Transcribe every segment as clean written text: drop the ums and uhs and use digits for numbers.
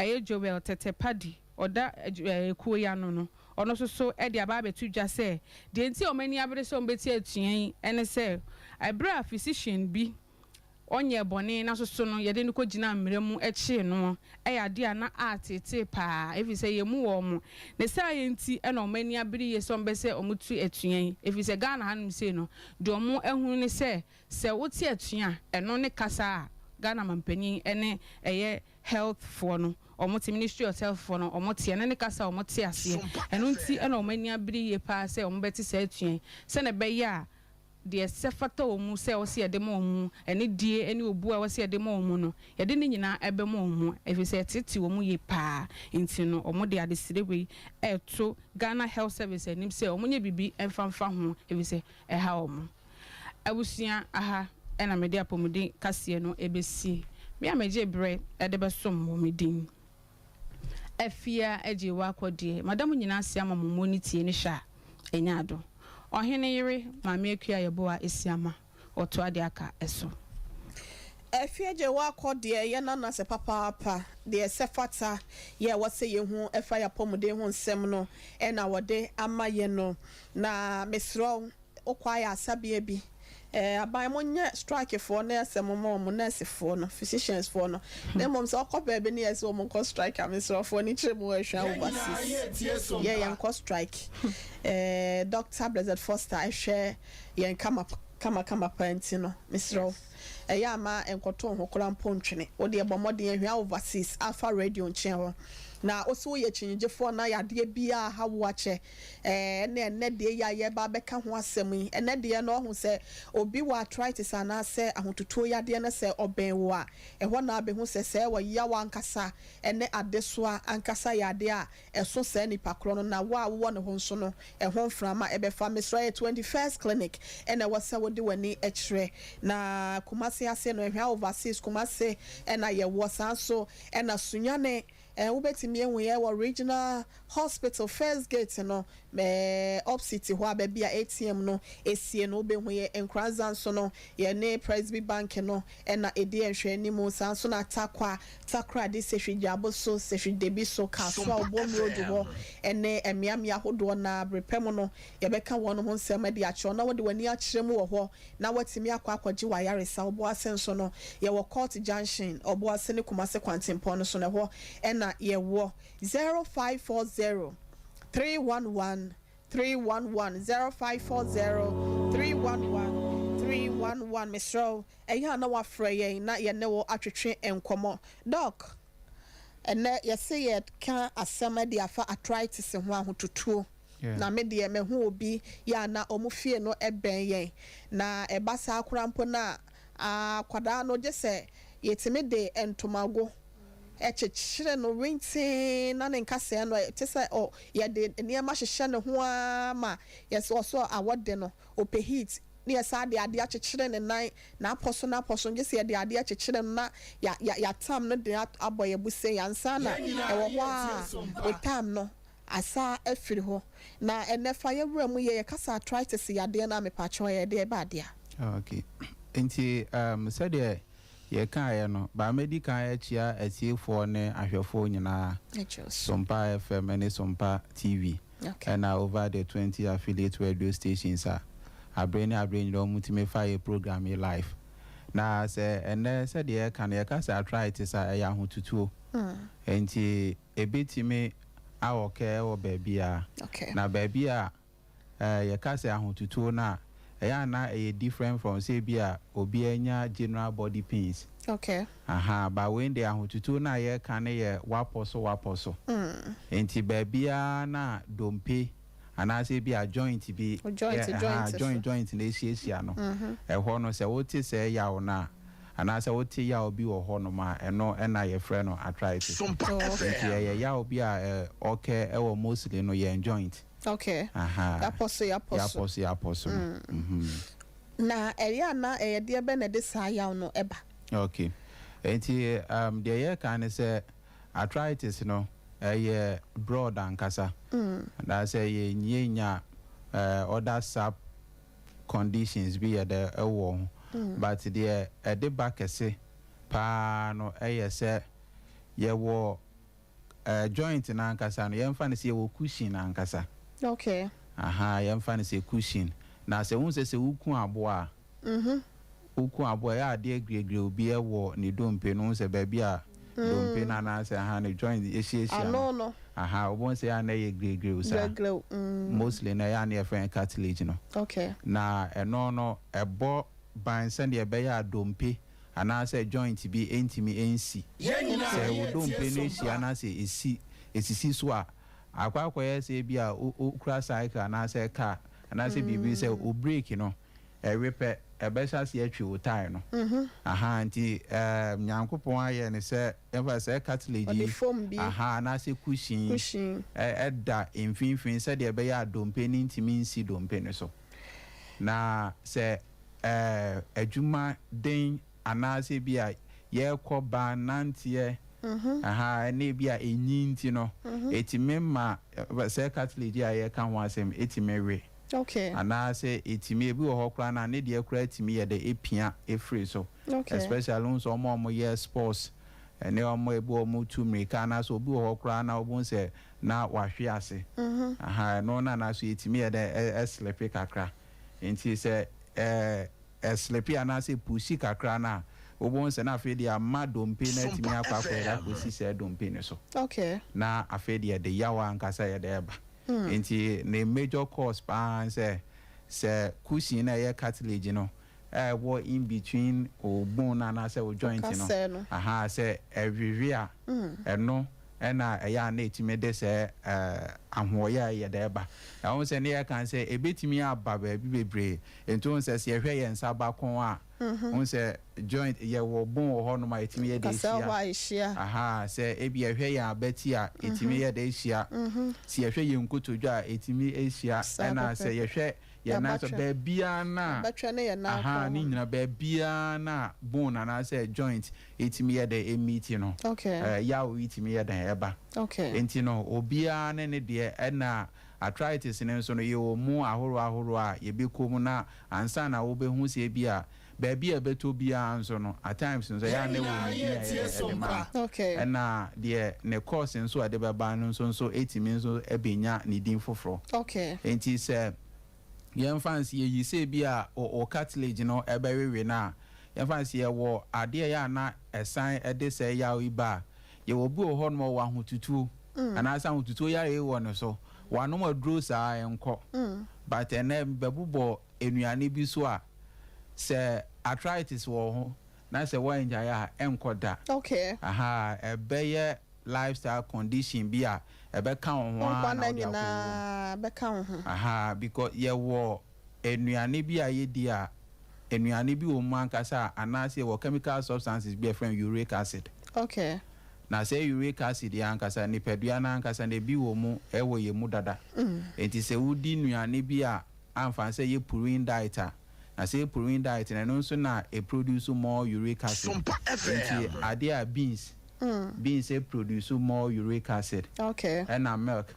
Ɛyɛ Joel Tetteh Paddy, ɔda ekuo yi ano no, ɔno nso so de aba abɛto dwa sɛ deɛ nti a wɔn ani abere sɛ wɔbɛti atua yi ne sɛ ɛberɛ a physician bi ɔnyɛɛ bɔne na nso so no yɛde no kɔgyinaa mmara mu kyee noɔ yɛ adeɛ a na ateetee paa ɛfiri sɛ yɛmmu wɔn. Ne saa yɛ nti na wɔn ani abere yie sɛ wɔbɛ sɛ wɔtu atua yi ɛfiri sɛ Ghana hanom sei no deɛ wɔn ahunu ne sɛ sɛ wote atua a ɛno ne kasa a Ghana manpanin ne ɛyɛ Health foɔ no wɔn te Ministry of Health foɔ no wɔn te ɛno ne kasa a wɔn te aseɛ ɛno nti na wɔn ani abere yie paa sɛ wɔn bɛte saa atua yi sɛdeɛ ɛbɛyɛ a deɛ ɛsɛ fata wɔn mu sɛ ɛwɔ sɛ yɛde ma wɔn mu, anidie ne obuo a ɛwɔ sɛ yɛde ma wɔn mu no, yɛde ne nyinaa bɛma wɔn mu, ɛfiri sɛ ɛtete wɔn mu yie pa ara. Nti no, wɔde adesrɛ wei reto Ghana Health Service anim sɛ wɔnyɛ biribi mfa mfa ho, ɛfiri sɛ ɛha wɔn. Abusua, aha na mede apɔmuden kaseɛ no bɛsie. Me a megye berɛ de bɛsom wɔ me din. Afia agye wakɔ deɛ. Mada mo nyinaa ase ama mo mmɔ ne tie ne hwɛ a ɛnyɛ ado. Ɔhene yere Maame Akua Yeboah Asiamah ɔtoa deɛ aka so. Afia gye wakɔ deɛ yɛ nana sɛ papaapa deɛ ɛsɛ fata yɛ ɛwɔ sɛ yɛhu ɛfa yɛ apɔmuden ho nsɛm no ɛna wɔde ama yɛ no na mesrɛ wo Wokɔ ayaresabea bi eh, aban mo nyɛ strike foɔ na ɛsɛ mo ma wɔn nurse foɔ no, physicians foɔ no. Na mmom sɛ wokɔ baabi ne yɛsɛ wɔn nkɔ strike a, mesrɛ wo fa w'ani kyerɛ mu ɛhwɛ overseas. Yɛ yɛn kɔ strike. Eh, Doctor Blessed Foster ɛhwɛ yɛn kama kama kama paa nti no, mesrɛ wo ɛyɛ a ma nkɔto wo ho koraa mpo ntwene. Wo deɛ bɔ mmɔden ahwia overseas afa radio nkyɛn hɔ. Na wo se woyɛ kyinyigyefoɔ na yadeɛ biara ha wo akyɛ. Ɛɛ, ɛne ɛnnɛ deɛ yi a yɛreba abɛka ho asɛm yi. Ɛnnɛ deɛ no, woahu sɛ obi wɔ arthritis anaasɛ ahototuo yadeɛ na sɛ ɔbɛn wo a, ɛhɔ na wobɛhu sɛ sɛɛ ɔyaw ankasa ne adesoa ankasa yɛ adeɛ a ɛso saa nipa korɔ no, na wo a wowɔ ne ho nso no, ɛho mframa bɛfa. Mesrɛ, ɛyɛ 21st Clinic na ɛwɔ sɛ wode w'ani kyerɛ. Na Kumasi ase no, Ahwea Overseas, Kumasi na yɛwɔ. Saa nso na Sunyani. Eh wobɛtumi ahu yɛn wɔ Regional Hospital first gate no eh opposite hɔ a baabi a ATM no esie no wobɛhu yɛn. Nkoranza nso no yɛne Presby Bank no na ɛdi nhwɛanimu. Saa nso na Tarkwa, Takoradi, Sehwi Dwaboso, Sehwi Debiso, Kasoa, Obom Road hɔ ne mmeammea ahodoɔ no ara bere pa mu no yɛbɛka wɔn ho nsɛm de akyerɛ wo na wode w'ani akyerɛ mu wɔ hɔ na woatumi akɔ akɔgye w'ayaresa. Obuasi nso no, yɛwɔ Court Junction, Obuasi ne Kumasi kwantempɔn no so no, ɛhɔ na yɛwɔ. 0540 311 311, 0540 311 311. Mesrɛ wo, ɛyɛ a na woafrɛ yɛn na yɛne wo atwetwe nkɔmmɔ. Doc, ɛnnɛ yɛse yɛreka asɛm de afa arthritis ho, ahototuo. Na me deɛ mahu obi yɛ a na wɔn fie no bɛn yɛn, na ɛba saa koraa mpo no a, akwadaa no gye sɛ yɛtumi de ntomago kyekyere no wentee na ne nkasɛɛ no te sɛ ɔ yɛde nneɛma hyehyɛ ne ho ara ma yɛsɛ ɔsɔ awɔ de no, ɔpɛ heat na yɛsan de adeɛ akyekyere ne nan, n'apɔ so n'apɔ so, gye sɛ yɛde adeɛ kyekyere no na yɛ yɛ yɛatam no de abɔ yɛn bo sei ansa na ɛwɔ hɔ ara a ɔtam no. Asa afiri hɔ. Na ɛnɛ fa yɛ wura mu yɛ yɛ kasa arthritis yadeɛ no a mepakyɛw ɛyɛ deɛ ɛba adeɛ a. Ok nti um sɛdeɛ yɛ kaeɛ no baa mɛdi kan akyia atiefoɔ ne ahwɛfoɔ nyinaa Sompa FM ne Sompa TV ɛna over the 20 affiliate radio stations a abere ne abere nyinaa wɔn tumi fa yɛ program yi live na sɛ ɛnɛ sɛdeɛ yɛka no yɛka sɛ arthritis a ɛyɛ ahotutuo nti Ebetumi awɔ kɛ wɔ baabiara. Na baabi a yɛka sɛ ahotutuo no a, ɛyɛ a na ɛyɛ different from sɛ ebi a obi anya general body pains. Ahaa, but wei deɛ ahotutuo no a yɛreka no yɛ wapɔ so wapɔ so. Nti baabiara na dompe anaasɛ ebi a joint bi Joint yɛ joint ahaa so. joint joint na ehyiahyia no, ɛhɔ no sɛ wote sɛɛ yaw no a, anaasɛ wote yaw bi wɔ hɔnom a, ɛno na yɛfrɛ no arthritis. Sompa Oh, Nti FM. ɛyɛ yaw bi a ɛ occur wɔ mostly no yɛn joint. Okay. Ahaa. Yɛapɔ so yɛapɔ so. Yɛapɔ so yɛapɔ so no. Mhm. Na ɛyɛ a na ɛyɛ deɛ bɛn na ɛde saa yaw no ba? Okay. Nti um deɛ yɛreka ne sɛ Arthritis no ɛyɛ broad ankasa anaasɛ yɛnya other sub conditions bi yɛ dɛ ɛwɔ ho but deɛ ɛde ba kɛse paa no ɛyɛ sɛ yɛwɔ. Joint no ankasa no, yɛmfa no sɛ yɛwɔ cushion ankasa. Aha, yɛmfa no sɛ cushion. Na sɛ wohu sɛ sɛ woku aboa a, woku aboa, ɛyɛ adeɛ griegrie bi wɔ ne dompe no, wohu sɛ baabi a dompe no anaasɛ aha ne joint ehyiahyia no. Ano no. Aha, wobɛhu sɛ ɛyɛ a na ɛyɛ griegrie saa. Griegrie. Mostly no, ɛyɛ a na yɛfrɛ no cartilage no. Na ɛno no, ɛbɔ ban sɛdeɛ ɛbɛyɛ a dompe anaasɛ joint bi ntumi nsi. Sɛ wo dompe no ahyia na sɛ esi esisi so a, akɔ akɔyɛ sɛ bi a wokura cycle anaasɛ car anaasɛ biribi sɛ wo brake no ɛwe pɛ, ɛbɛhyɛ aseɛ atwi wo tyre no. Aha, nti Nyankopɔn ayɛ ne sɛ yɛmfa sɛ cartilage Ɔde yi foam bi. Aha, anaasɛ cushion yi Cushion. ɛda mfimfini sɛdeɛ ɛbɛyɛ a dompe no ntumi nsi dompe no so. Na sɛ adwuma den anaasɛ bi a yɛrekɔ ba nanteɛ, aha, ɛne bi a ɛnyi nti no, ɛtumi ma sɛ cartilage a yɛka ho asɛm ɛtumi we anaasɛ ɛtumi, ebi wɔ hɔ koraa na ne deɛ koraa ɛtumi yɛ dɛ ɛpia ɛfiri so. Especially nso ɔmo a ɔmo yɛ sports, ɛne ɔmo ebi ɔmo tu mmirika, anaasɛ obi wɔ hɔ koraa na ɔmo sɛ na wahwe ase. Aha, ɛno na anaasɛ ɛtumi yɛ dɛ ɛslip kakra. Nti sɛ ɛslip anaasɛ push kakra na wobɛhu sɛ na afei deɛ ama dompe no atumi akɔ akɔyɛ akɔsi sɛ dompe no so. Na afei deɛ de yaw ankasa yɛ dɛ ɛba. Nti ne major cause paa sɛ cushion na ɛyɛ cartilage no ɛwɔ in between o bone no anaasɛ o joint no. Kasɛɛ no. Aha, sɛ ɛwewe a, ɛno ɛna ɛyɛ a na ɛtumi de sɛ ahoɔyɛ a ɛyɛ dɛ ɛba. Ɛho sɛ ne yɛka sɛ ɛbɛtumi aba baabi bebree. Nti wohu sɛ sɛ yɛhwɛ yɛn nsa baako a, wohu sɛ joint yɛwɔ bone wɔ hɔnom a ɛtumi yɛ de Kasɛɛ hɔ ahyia. A ɛhyia. Aha, sɛ ebi yɛhwɛ yɛn abati a, ɛtumi yɛ de ahyia. Sɛ yɛhwɛ yɛn nkotodwe a, ɛtumi ahyia. Saa ɛna pɛpɛ. Sɛ yɛhwɛ yɛn nan so, Yɛabatwɛ. baabiara na Bɛtwɛ ne yɛn nan aha kɔn ne ho. nyina baabiara na bone anaasɛ joint ɛtumi yɛ dɛ ɛmeet no, yaw yi tumi yɛ dɛn ɛba. Nti no obiara ne ne deɛ. Ɛna arthritis no nso no, yɛwɔ mu ahorow ahorow a yɛbɛkɔ mu na ansa na wobɛhu sɛ bi a baabi a ɛbɛtɔ biara nso no, at times nso ɛyɛ a ne wɔ ne din a yɛde ɛde ma no. Ɛna deɛ ne course nso a ɛde bɛba no nso ɛtumi nso ɛbɛnya ne din foforɔ. Nti sɛ yɛmfa nsi yɛyi sɛ bi a o cartilage no ɛbɛwewe no a, yɛmfa nsi yɛwɔ adeɛ yɛ a na ɛsan ɛde sɛ yaw yi ba a, yɛwɔ bi wɔ hɔ nom a ɔwɔ ahotutuo anaasɛ ahotutuo yare wɔ ne so, wanom aduro saa ɛnkɔ. But ɛnɛ bɛbobɔ nnuane bi so a sɛ arthritis wɔ ho na sɛ wɔngyae a, ɛnkɔ da. Aha, ɛbɛyɛ lifestyle condition bi a ɛbɛka wo ho Nkwa ara na na wode akɔ wuo. Nyinaa bɛka wo ho. Aha, because yɛwɔ nnuane bi a yɛdi a, nnuane bi wɔ mu ankasa a anaasɛ yɛwɔ chemical substances bi a yɛfrɛ no uric acid. Na sɛ uric acid yɛ ankasa nipadua no ankasa na ebi wɔ mu, ɛwɔ yɛn mu dada. Nti sɛ wodi nnuane bi a amfa sɛ yɛ purine diet a, na sɛ yɛ purine diet no, ɛno nso na ɛproduce more uric acid. Sompa Nti FM. adeɛ a beans produce more uric acid, ɛna milk,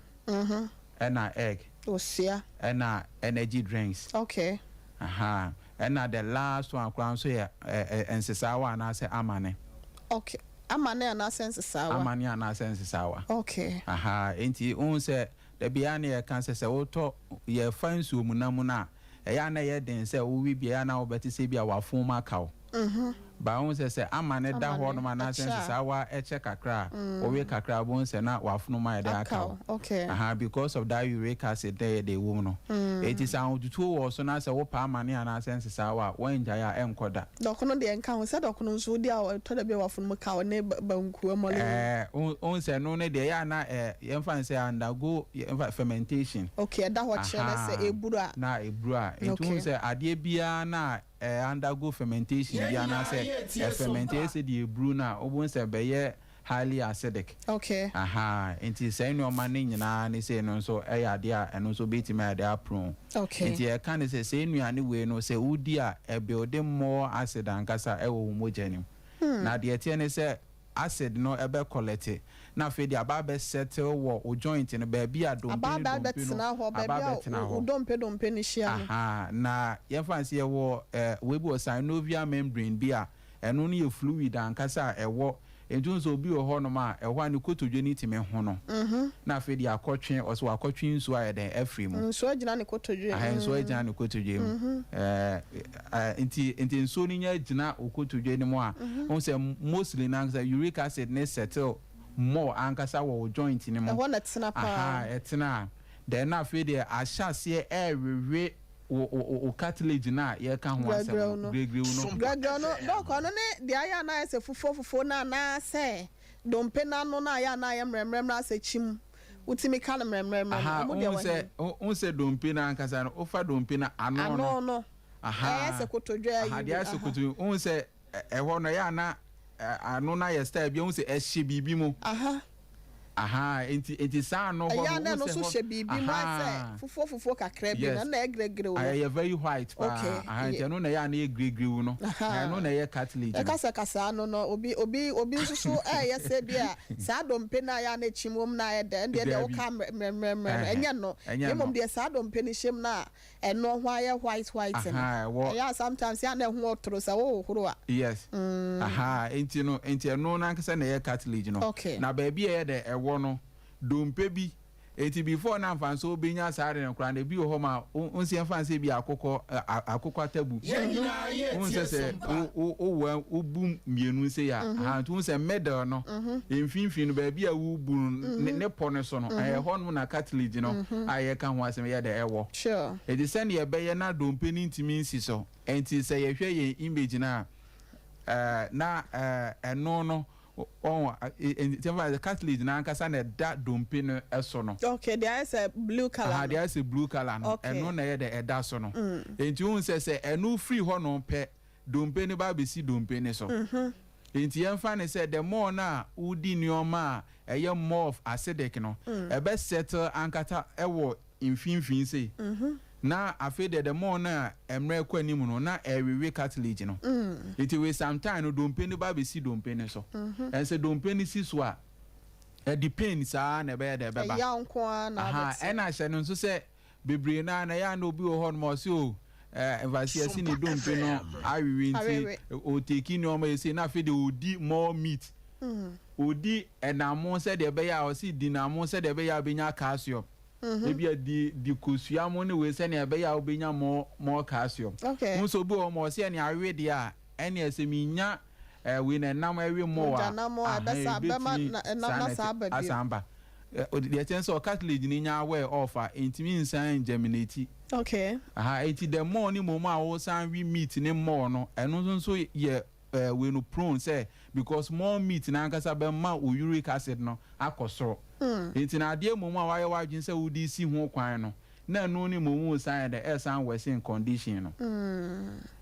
ɛna egg, Osia. ɛna energy drinks. Aha, ɛna the last one koraa nso yɛ ɛ ɛ nsesaawa anaasɛ amane. Okay, amane anaasɛ nsesaawa. Amane anaasɛ nsesaawa. Aha, nti wohu sɛ dabi a na yɛka sɛ wotɔ yɛfa nsuo mu nam no a, ɛyɛ a na ɛyɛ den sɛ wowi bia, ɛyɛ a na wobɛte sɛ bi a wafom aka wo ba. Wohu sɛ amane da hɔ Amane, nom anaasɛ ɛkyɛ a. nsesaawa ɛkyɛ kakra a, wowe kakra a, wobɛhu sɛ na wafonom ayɛ dɛ aka Aka wo. wo. Aha, because of that uric acid na ɛyɛ de ɛwɔ mu no. Eti sɛ ahotutuo wɔ so na sɛ wopɛ amane anaasɛ nsesaawa a, wɔngyae a, ɛnkɔ da. Dɔkono deɛ nka ho sɛ dɔkono nso wodi a, ɛtɔ da bi a wafonom ka wo ne banku ɛmɔle. Wohu sɛ no ne deɛ ɛyɛ a na yɛmfa no sɛ undergo yɛmfa fermentation. Okay, ɛda hɔ kyerɛ na sɛ eburu a. Na eburu a, nti wohu sɛ adeɛ biara na undergo fermentation bi anaasɛ ɛferment sɛ deɛ eburu no a, wobɛhu sɛ bɛyɛ highly acidic. Aha, nti sɛ nneɛma ne nyinaa ne sɛ no nso ɛyɛ adeɛ a ɛno nso bɛtumi ayɛ de aprone. Nti yɛka ne sɛ sɛ nnuane wei no, sɛ wodi a, ɛbuild more acid ankasa ɛwɔ wo mogya no mu. Na deɛ ɛteɛ ne sɛ acid no ɛbɛ collect na afei deɛ aba abɛsettle wɔ wo joint no baabi a dompe aba ne aba dompe no bɛtena hɔ aba baabi a abɛtena wo hɔ. dompe dompe no hyia no. Aha, na yɛmfa n sɛ yɛwɔ wei bi wɔ synovial membrane bi a ɛno no yɛ fluid ankasa a ɛwɔ. Nti wohu sɛ obi wɔ hɔnom a, ɛhɔ a ne kotodwe no tumi hono, na afei deɛ akɔtwe, ɔsɛ wakɔtwe nsuo ayɛ dɛn afiri mu. Nsuo agyina ne kotodwe mu. Aha, nsuo agyina ne kotodwe mu. Ɛɛ, nti, nti nsuo no nya gyina wo kotodwe no mu a, wohu sɛ mostly no ankasa uric acid no settle more ankasa wɔ wo joint no mu. Ɛhɔ na ɛtena paa. Aha, ɛtena a, then na afei deɛ ahyɛ aseɛ ɛrewewe wo wo wo cartilage no a yɛreka ho asɛm no, Grɛgrɛw no. Grɛgrɛw no, Dɔk, ɔno ne deɛ ayɛ a na ayɛ sɛ fufuo fufuo no anaasɛ dompe no ano no a ayɛ a na ayɛ mmerɛmmerɛmmerɛ asɛ kyim, wotumi ka no mmerɛmmerɛmmerɛ no, Aha, ɛmu deɛ wohu wɔ sɛ, he? wohu sɛ dompe no ankasa no, wofa dompe no ano no. Ano no, Aha, ɛyɛ sɛ kotodwe aha, ayi deɛ bi, ayɛ sɛ aha. kotodwe, wohu sɛ ɛhɔ no ɛyɛ a na ano no ayɛ style bi, wohu sɛ ɛhyɛ biribi mu. Aha. Ahaa enti enti saa ano hɔ Ɛyɛ no a na wohu ɛno sɛ nso hɔ hyɛ biribi mu ayɛ sɛ ahaa fufuo fufuo kakra bi no yes ɛno na ɛyɛ gregrew no. Ɛyɛ very white paa Okay ahaa nti ye. ɛno na ɛyɛ a na ɛyɛ gregrew no Ahaa ɛno na ɛyɛ cartilage no. Yɛka sɛ kasaa no no obi obi obi nso so ɛyɛ sɛ bi a saa dompe no a ɛyɛ a na ɛkyim wɔ mu no ayɛ dɛ ɛno deɛ deɛ Daabi woka mmerɛmmerɛmmerɛ no ɛhɛ ɛnyɛ no ɛnyɛ na mmom no. deɛ saa dompe no hyɛ mu no a Ɛno ho ayɛ white white no. Ahaa ɛwɔ. Ɛyɛ a sometimes yɛ a na ɛho ɔtoro sɛ wohohoro a. Yes ahaa nti no nti ɛno no ankasa na ɛyɛ cartilage no. Okay. Na baabi a ɛyɛ dɛ ɛwɔ no dompe bi nti before na nfa nso wobɛnya saa ade no koraa no ebi wɔ hɔ ma wo nsi ɛmfa nsɛ bi akokɔ akokɔ atabu. Wohu sɛ sɛ wo wo wo wobu mmienu sei a ahaa nti wohu sɛ middle no mfimfini no baabi a wobu no ne ne pɔ no so no ɛyɛ hɔ nom na cartilage no a yɛka ho asɛm yɛ dɛ ɛwɔ. Sure. Enti sɛnea ɛbɛyɛ na dompe no ntumi nsi so nti sɛ yɛhwɛ yɛn image no a ɛɛ na ɛɛ ɛno no wɔn nti ɛmfa sɛ cartilage no ankasa na ɛda dompe no so no. Okay, deɛ ayɛ sɛ blue colour Aha, no. deɛ ayɛ sɛ blue colour no, Okay. ɛno na ɛyɛ dɛ ɛda so no. Enti wohu sɛ sɛ ɛno firi hɔ nom pɛ, dompe no ba abɛsi dompe no so. Enti yɛmfa no sɛ the more no a wodi nneɛma a ɛyɛ more of acidic no, ɛbɛ settle ankata wɔ mfimfini sei. Na afei deɛ the more no a mmerɛ rekɔ anim no, na ɛrewewe cartilage no. Enti with some time no, dompe no ba abɛsi dompe no so. And sɛ dompe no si so a, ɛde pain saa na ɛbɛyɛ dɛ ɛbɛba. Ɛyaw nko ara na Aha, wobɛte. ɛna hyɛ no nso sɛ Bebree no ara no, ɛyɛ a na obi wɔ hɔnom a ɔse oh, eh, mfaseɛ se ne dompe no awewe nti, ɔteki nneɛma yɛ sei, na afei deɛ ɔdi more meat. Ɔdi ɛnamo sɛdeɛ ɛbɛyɛ a, ɔse di namo sɛdeɛ ɛbɛyɛ a wobɛnya calcium. Ebi a di, di kosua mo ne wei sɛdeɛ ɛbɛyɛ a wobɛnya more, more calcium. Wohu sɛ obi wɔ hɔ ma ɔse ɛne awe deɛ a, ɛneɛ sɛ menya eh, wei na ɛnam ɛwe more a, Mogyanam a, aha, ɛbɛsa, bɛma ɛbɛtumi na, ɛnam saa no na asan ɛte, aba bio. asan aba. Deɛ ɛkyɛn sɛ cartilage no nya wear off a, ɛntumi nsan germinate. Aha, enti the more ne mmom a wosan we meat ne more no, ɛno nso nso yɛ eh, wei no prone sɛ because more meat no ankasa bɛma wo uric acid no akɔ soro. Enti na adeɛ mmom a woayɛ w'adwene sɛ wode si ho kwan no, na ɛno ne mmom resan yɛ dɛ, ɛresan worsen condition no.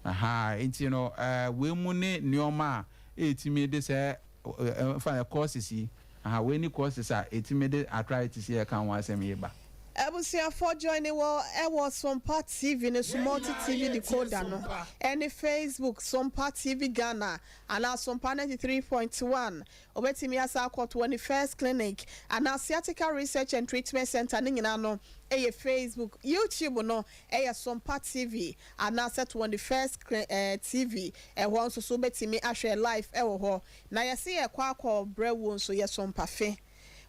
Aha, enti no eh, wei mu ne nneɛma a ɛtumi de sɛ Ɛmfa yɛ courses yi, aha wei ne courses a ɛtumi de arthritis yi a yɛka ho asɛm yi ba. Abusuafoɔ joine wɔ ɛwɔ Sompa TV no so multi TV decoder no ɛne Facebook Sompa TV Ghana anaa Sompa 93.1 Wobɛtumi asan akɔ 21st Clinic anaa Sciatica Research and Treatment Center ne nyinaa no ɛyɛ Facebook YouTube no ɛyɛ Sompa TV Anaasɛ 21st TV, ɛhɔ nso so wobɛtumi ahwɛ live wɔ hɔ. Na yɛse yɛkɔ akɔ brɛ wuo nso yɛso mpafe.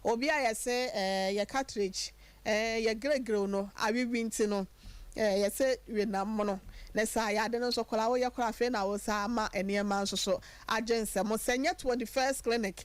Obi a yɛse yɛ cartridge yɛ gregrew no awewi nti no yɛse we nam mono. Ne saa yɛ ade no nso koraa woyɛ koraa afei na wosan ama nneɛma nso so agye nsam. Sɛ nyɛ 21st clinic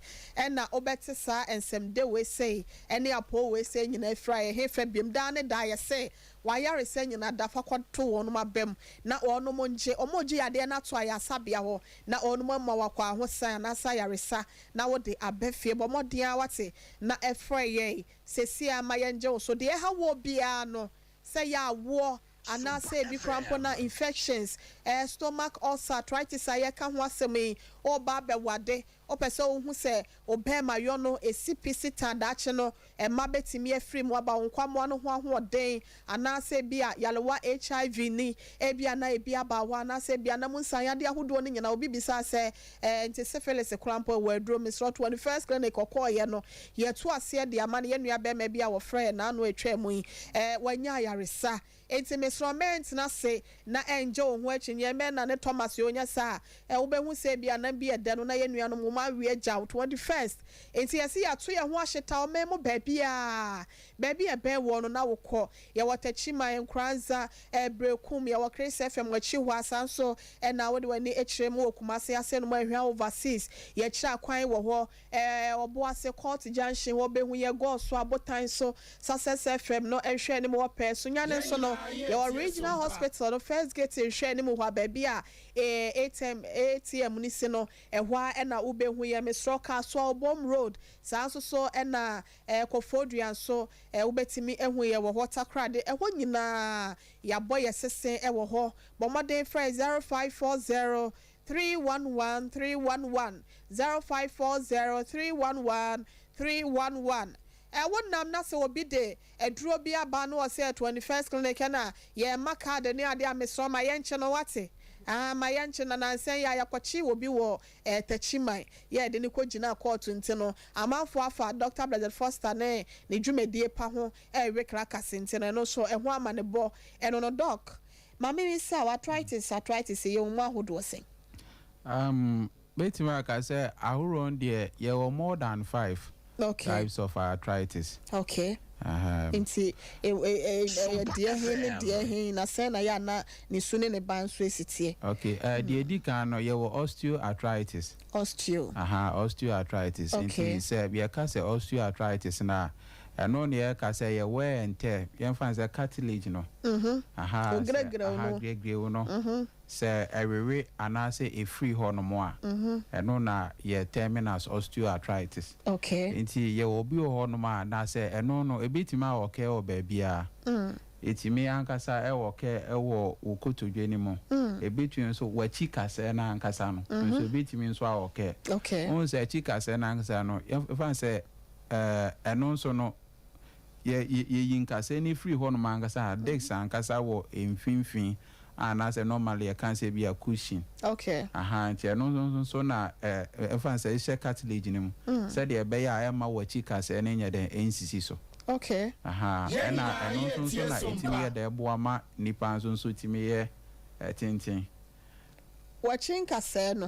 na wobɛte saa nsɛm de wei sei ne apoo wei sei nyinaa firi a ɛhe fa biom. Daa ne daa yɛse W'ayaresa nyina da fa kɔto wɔnom abam na wɔnom ngye, wɔn regye yadeɛ no ato ayaresabea hɔ na wɔnom ama wo akwahosan anaasɛ ayaresa na wode aba fie. Bɔ mmɔden ara wate na frɛ yɛn seesei ara ma yɛngye wo so. Deɛ ɛha woɔ biara no, sɛ ɛyɛ awoɔ anaasɛ ebi koraa mpo na infections, eh, stomach ulcer, arthritis a yɛreka ho asɛm yi, woreba abɛwade, Wopɛ sɛ wohu sɛ wo bɛɛmayɔ no si pi si tan daakye no mma bɛtumi afiri mu aba wo nkwammoa no ho ahoɔden anaasɛ ebia yarewa HIV ni ebia na ebi aba hɔ anaasɛ ebia na mu nsanyadeɛ ahodoɔ no nyinaa obi bisaa sɛ ɛɛ nti syphilis koraa mpo ɛwɔ aduro mesrɛ wo 21st clinic ɔkɔɔeɛ no yɛto aseɛ de ama no yɛn nua bɛɛma bi a wɔfrɛɛ n'ano atwaa mu yi ɛɛ wanya ayaresa Enti mesrɛ wo, mɛntena ase na ɛngye wo ho akyinnyeɛ, mɛnnane Thomas yɛ ɔnya saa a, wobɛhu sɛ ebia nam bi ɛdɛ no na yɛn nuanom wɔ mu. awe agya wo 21st. Nti yɛsi yɛato yɛn ho ahyeta ɔman mu baabiaa, baabi a ɛbɛn wɔ no na wokɔ. Yɛwɔ Tɛkyima, Nkoranza, Ɛbrekum, yɛwɔ Chris FM akyi hɔ asa nso, ɛna wode w'ani akyerɛ mu wɔ Kumase ase no mu, Ahwea Overseas, yɛkyerɛ akwan wɔ hɔ, Ɔboase Court Junction hɔ bɛhu yɛ, Gɔɔso Abotan so Success FM no nhwɛ anim wɔ pɛɛ so nyane nso no, yɛwɔ Regional Hospital no first gate nhwɛ anim hɔ a, baabi a ATM ATM no si no, ɛhɔ a ɛna wobɛhu yɛ. Mesrɛ, Kasoa Obom Road saa nso so, ɛna Kɔfɔdua nso wobɛtumi ahu yɛ wɔ hɔ. Takorade, ɛhɔ nyinaa yɛabɔ yɛ sese ɛwɔ hɔ. Bɔ mmɔden frɛ 0540 311 311, 0540 311 311. Ɛwɔ nam na sɛ obi de aduro bi aba no, ɔsɛ 21st Clinic, ɛna yɛn card ne adeɛ a, mesrɛ, ma yɛnkyɛ no, wate? Ah, ma yɛnkyɛ na nansɛn yɛ a yɛakɔkye obi wɔ Tɛkyiman, yɛde ne kɔ gyina kɔɔto. Nti no amanfoɔ afa Dr Blessed Foster ne ne dwumadie pa ho ɛrewe krakase, nti no ɛno nso ɛho ama ne bɔ ɛno no. Doc, maame mi sɛ arthritis yɛ wɔn mu ahodoɔ sɛn? Bɛtumi aka sɛ ahoroɔ deɛ, yɛwɔ more than five types of arthritis. Nti ɛyɛ deɛ he ne deɛ he, na sɛn na yɛ ana ne su ne ne ba nso esi teɛ? Okay, deɛ edi kan no, yɛwɔ osteoarthritis. Osteo. Aha, osteoarthritis. Nti sɛ yɛka sɛ osteoarthritis na ɛno ne yɛka sɛ yɛ wear and tear, yɛmfa sɛ cartilage no. Aha, Ogregrew no. Ogregrew no. Sɛ ɛwewe anaasɛ ɛfiri hɔ nom a, ɛno na yɛ term as osteoarthritis. Nti yɛwɔ obi wɔ hɔ nom a, na sɛ ɛno no ebitumi a wɔkɛ wɔ baabiara. Ɛtumi ankasa ɛwɔ kɛ ɛwɔ wo kotodwe no mu. Ebitumi nso w'akyi kasɛɛ no ankasa no nso, ebitumi nso a wɔkɛ. Wohu sɛ akyi kasɛɛ no ankasa no, yɛmfa sɛ ɛno nso no, yɛyi nkasɛɛ no firi hɔ nom ankasa a, disc ankasa wɔ mfimfini anaasɛ normally yɛka sɛ bi a cushion. Aha, nti ɛno nso nso na ɛfa sɛ ɛhyɛ cartilage no mu sɛdeɛ ɛbɛyɛ a ɛma w'akyi kasɛɛ no nyɛ dɛn, ɛnsisi so. Aha, ɛna ɛno nso nso na ɛtumi yɛ dɛ ɛboa ma nipa nso nso tumi yɛ tenten. Wɔkyi nkasɛɛ no.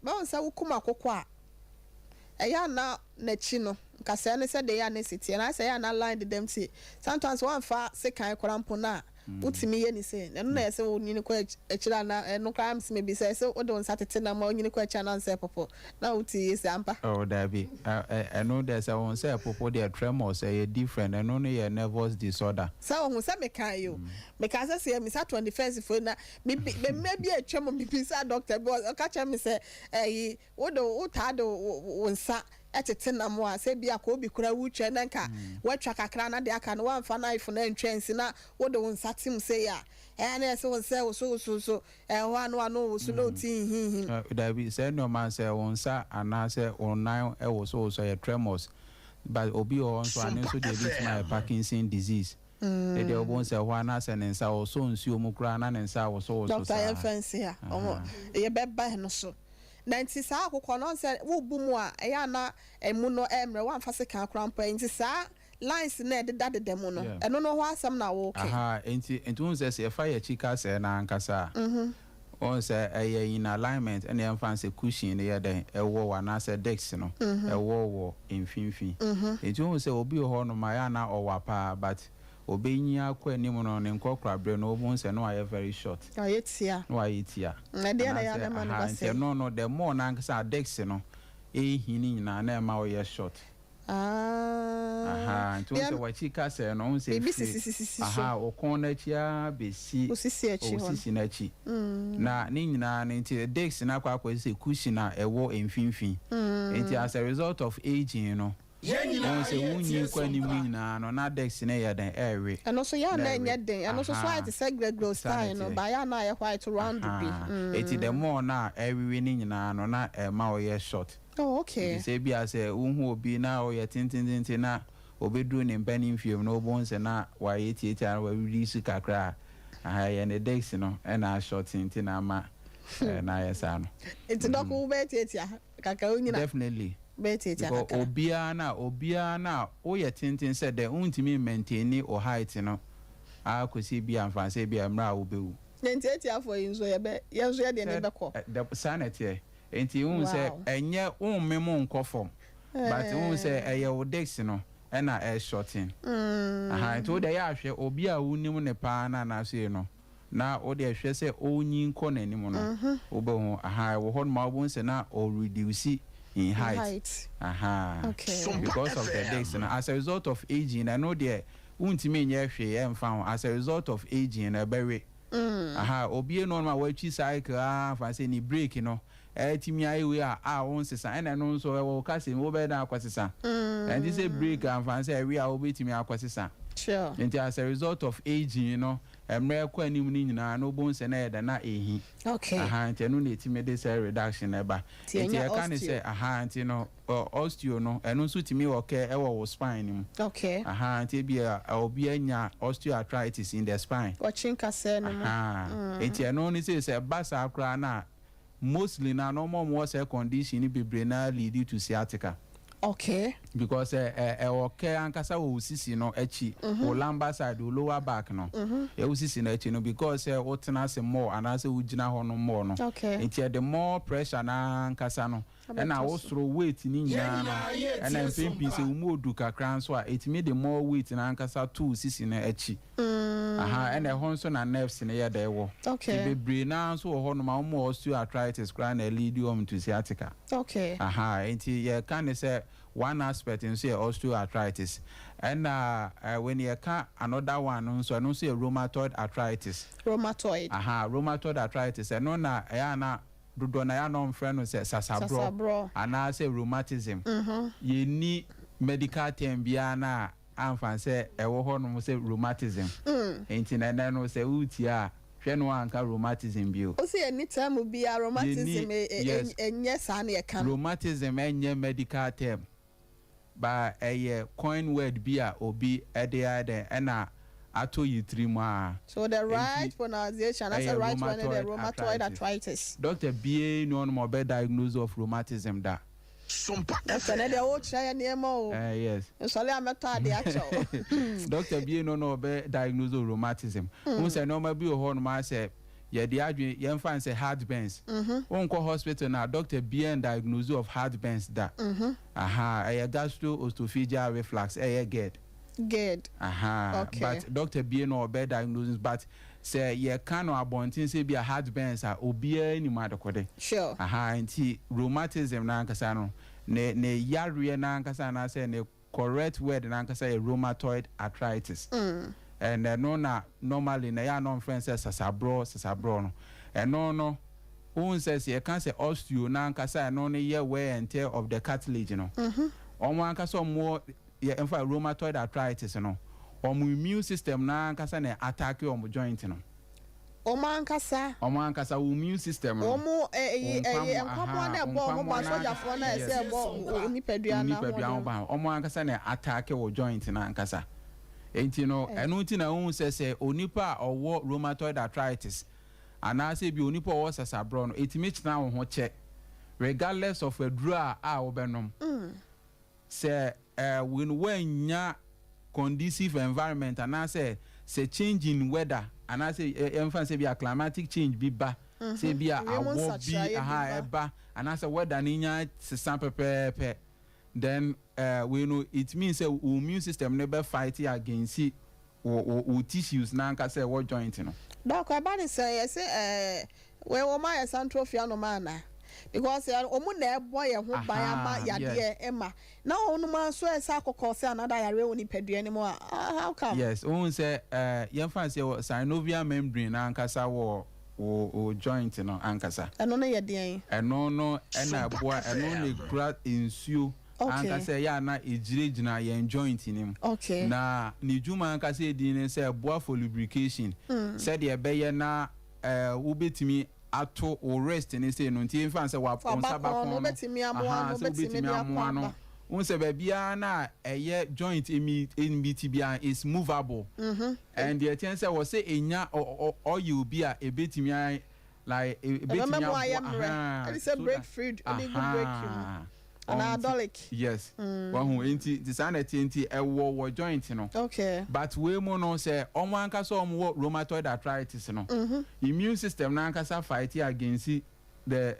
Báwo sɛ wokum akokɔ a, ɛyɛ ana n'akyi no nkasɛɛ no sɛ de yɛ ana esi teɛ na sɛ ɛyɛ ana line dedam, ti sometimes wɔamfa sekan koraa mpo na wotumi yɛ ne se ɛno na yɛ sɛ wonyini kɔ akyire ana ɛno koraa msi mebi sɛ sɛ wode wo nsa tete nam a, wonyini kɔ akyire ana nsɛ popo na wotu yɛ si ampa? Oh, dabi, ɛno deɛ, sɛ wɔn sɛ popo deɛ, tremors ɛyɛ different. Ɛno no yɛ nervous disorder. Sɛ ohun sɛ meka yi o, meka sɛ misa 21st fo na mibi mmerɛ bi atwa mu, mibisa doctor bi, ɔka kyerɛ mi sɛ ɛyi wode wotaa de wo nsa ɛtete nam a, sɛ bi akɔ obi kura wutwa na nka watwa kakra na de aka no, wamfa knife na ntwa nsi na wode wo nsa tim sɛ a, ɛyɛ na ɛsɛ wo nsa woso woso so ɛhɔ ano ano woso na oti hinhim. Dabi, sɛ nneɛma sɛ wo nsa anaasɛ wo nan ɛwoso woso yɛ tremors, but obi wɔ hɔ nso a, ne nso deɛ bi tuma yɛ Parkinson disease. Ɛdeɛ wɔbɛn sɛ hɔ anaasɛ ne nsa wɔsɔ nsuo mu koraa na ne nsa woso woso. Doctor, yɛn fɛn si ha, ɔmo yɛbɛba no so na nti saa akokɔ no sɛ wobu mu a, ɛyɛ ana ɛmu no ɛmmerɛ wamfa sekan koraa mpo, nti saa lines na ɛdeda deda mu no, ɛno no ho asɛm na wɔɔkɛ? Aha, nti wɔn sɛ yɛfa yɛ akyi kasɛɛ na ankasa a, wɔn sɛ ɛyɛ in alignment, ɛna yɛmfa sɛ cushion no yɛ dɛn ɛwɔ wɔ anaasɛ disc no ɛwɔ wɔ mfimfini. Nti wɔn sɛ obi wɔ hɔ nom a, yɛ ana ɔwɔ paa, but obenyi akɔ anim no, ne nkɔkora no, wɔn sɛ no ayɛ very short. Ɔyɛ tia. Na wayɛ tia. Ɛdeɛ na yɛ anam no ba sɛ nti ɛno no, the more nankasa disc no ehi ne nyinaa na ɛma ɔyɛ short. Aha, nti wɔn sɛ wɔakyi kasɛɛ no, wɔn sɛ biribi sisisisi so. Aha, ɔkɔn n'akyi ara besi osisi akyi hɔ. Osisi n'akyi na ne nyinaa no, nti disc no akɔ sɛ cushion a ɛwɔ mfimfini. Nti as a result of aging no, wɔn sɛ wunyi kɔ anim nyinaa no, na disc no yɛ den ɛɛwe. Ɛno nso yɛ ana ɛnyɛ den, ɛno nso so ayɛ te sɛ grɛgrɛ style no ba, yɛ ana ayɛ white round bi. Eti the more na ɛwewe ne nyinaa no, na ɛma ɔyɛ short. Nti sɛ bi a sɛ wohu obi na ɔyɛ tentententen na obɛduru ne mpanin fie mu na wobɛhu sɛ na wayɛ tietia na waredi so kakra a, aha, ɛyɛ ne disc no ɛna ashort, nti na ama na ayɛ saa no. Nti Doc, wo bɛyɛ tietia kakra wonyina? Definitely. Bɛyɛ tietia because kakra. Obiara na woyɛ tenten sɛ dɛ, wontumi maintain o height no akɔsi bi a mfa sɛ bi a mmerɛ a wobɛwu. Na ntiatiafoɔ yi nso, yɛbɛ yɛn nso yɛ deɛ ne bɛkɔ. Saa na ɛteɛ. Nti wohu sɛ ɛnyɛ wo mmem nkɔ fam, but wohu sɛ ɛyɛ wo disc no ɛna ɛshorten. Aha, nti wode ɛyɛ ahwɛ obi a wonim ne paa na anaasɛ yi no, na wode ɛhwɛ sɛ ɔnyi nkɔ n'anim no, wobɛhu aha, ɛwɔ hɔ nom a wobɛhu sɛ na ɔreduce in height. Height. Aha. Okay. Because of the disc no, as a result of aging, ɛno deɛ wontumi nyɛ hwee ɛmfa ho. As a result of aging no, ɛbɛwe. Aha, obie no a watwi cycle a fa sɛ ne brake no ɛtumi ayɛ wei a wonsesa, ɛna ɛno nso ɛwɔ wo kasa mu, wobɛyɛ dɛn akɔsesa? Ɛnti sɛ brake amfa sɛ ɛwe a, wobɛtumi akɔsesa. Nti as a result of aging no, mmerɛ kɔ anim no nyinaa no, wobɛhu sɛ na ɛyɛ dɛ na ɛhi. Aha, nti ɛno na ɛtumi de sɛ reduction ɛba. Nti nti ɛnyɛ yɛka ne osteo. sɛ aha, nti no osteo no, ɛno nso tumi wɔ kɛ ɛwɔ wo spine no mu. Aha, nti ebi a obi anya osteoarthritis in the spine. Wɔkye nkasɛɛ no mu. Aha, nti ɛno ne sɛ ɛba saa koraa na mostly na ɔmo a ɔmo wɔ sɛ condition no bebree na lead to sciatica. Because ɛ ɛ ɛwɔ kɛ ankasa wɔ wo sisi no akyi, wo lumbar side, wo lower back no, ɛwɔ sisi no akyi no, because sɛ wotena ase more anaasɛ wogyina hɔ no more no, nti ɛde more pressure na ankasa no ɛna Abɛtɔ wo so. soro weight ni nyinaa no, ɛna mpɛn pii sɛ wo mu odu kakra nso a, ɛtumi de more weight na ankasa to wo sisi no akyi. Aha, ɛna ɛhɔ nso na nerves no yɛ dɛ wɔ. Nti bebree naa nso wɔ hɔnom a wɔn wɔ osteoarthritis koraa na ɛlead wɔn to sciatica. Aha, nti yɛka ne sɛ one aspect nso yɛ osteoarthritis, ɛna when yɛka another one no nso, ɛno nso yɛ rheumatoid arthritis. Rheumatoid. Aha, rheumatoid arthritis, ɛno na ɛyɛ ana dodoɔ na ɛyɛ ana ɔmfrɛ no sɛ sasaborɔ Sasaborɔ. anaasɛ rheumatism. Yɛnni medical term biara na amfa sɛ ɛwɔ hɔnom sɛ rheumatism, nti na ɛnɛ no sɛ wotie a, hwɛ no anka rheumatism bio. O si yɛ term biara rheumatism. Yes. Ɛnyɛ saa na yɛka no. Rheumatism ɛnyɛ medical term ba, ɛyɛ coin word bi a obi ɛde ayɛ dɛ ɛna ato yi tiri mu a. So the right pronunciation that's the ɛyɛ right one is the rheumatoid rheumatoid arthritis. Doctor bie ni ɔnom ɔbɛ diagnose of rheumatism da. Doctor, ne deɛ wɔrekyerɛ yɛ nneɛma o. Yes. Nsɔle a mɛtɔ ade akyɛw. Doctor bie no na ɔbɛ diagnose of rheumatism. N sɛ nneɛma bi wɔ hɔ nom asɛ yɛde adwene yɛmfa n sɛ heartburns, wonkɔ hospital na doctor bie n diagnose of heartburns da. Aha, ɛyɛ gastroesophageal reflux, ɛyɛ GERD. GERD. Aha. But doctor bie no ɔbɛ diagnose, but sɛ yɛka no abɔnten sɛ bi a heartburns a, obiara nim adekode. Aha, nti rheumatism n'ankasa no, ne yareɛ n'ankasa anaasɛ ne correct word n'ankasa yɛ rheumatoid arthritis. And ɛno na normally na ɛyɛ anɔ nfrɛ sɛ sasaborɔ. Sasaborɔ no, ɛno no wohu sɛ yɛka sɛ osteo n'ankasa, ɛno no yɛ wear and tear of the cartilage no. Ɔmo ankasa ɔmo yɛ nfa rheumatoid arthritis no, ɔmo immune system n'ankasa na attack ɔmo joint no. Wɔn ankasa. Ɔmo ankasa wo immune system no. Wɔn ɛyi ɛyi nkwamoa na ɛbɔ ɔmo ba, sogyafoɔ na ɛsɛ ɛbɔ nipadua na nipadua ho ban, ɔmo ankasa na attack wɔ joint na ankasa. Nti no, ɛno nti na ohun sɛ onipa a ɔwɔ rheumatoid arthritis anaasɛ bi onipa a ɔwɔ sasaborɔ no, etumi kyena wo ho kyɛ regardless of aduro a wɔbɛnom. Sɛ when wɔanya conducive environment anaasɛ sɛ change in weather anaasɛ ɛmfa sɛ bi a climatic change bi ba, sɛ bi a awɔ bi aha ɛba anaasɛ weather ne nya sesa pɛpɛɛpɛ, then we know it means sɛ wo immune system no bɛ fight against wo tissues n'ankasa ɛwɔ joint no. Doc, ɛba ne sɛ yɛsɛ wei wɔn ayɛ santrofia no ma ana? Because wɔn na ɛbɔ yɛn ho ban ama yadeɛ ɛma na wɔn nso ɛsɛ akɔkɔ sɛ anada yareɛ wɔ nipadua no mu a, how come? Yes, ohun sɛ yɛn fa sɛ wɔ synovial membrane n'ankasa wɔ wo joint no ankasa. Ɛno no yɛ deɛn? Ɛno no ɛna ɛboa, ɛno na ekura nsuo ankasa ɛyɛ ana egyinagyina yɛn joint ni mu. Na ne dwuma ankasa edi ne sɛ ɛboa for lubrication, sɛdeɛ ɛbɛyɛ na wobɛtumi ato wo wrist ne se no. Nti nfa sɛ wa wo nsa bakɔn no, wobɛtumi amoa no, sɛ wobɛtumi amoa no, n sɛ baabiara na ɛyɛ joint emi emi ti bia is movable. And deɛ kyɛn sɛ wɔ sɛ enya oil bi a ebetumi ayɛ like ebetumi aboa, ɛde sɛ brake fluid, ɛde gu brake mu anaa dolic. Yes, wahu, nti saa na ɛte, nti ɛwɔ wɔ joint no. But wei mu no, sɛ ɔmo ankasa ɔmo wɔ rheumatoid arthritis no, immune system n'ankasa fight against The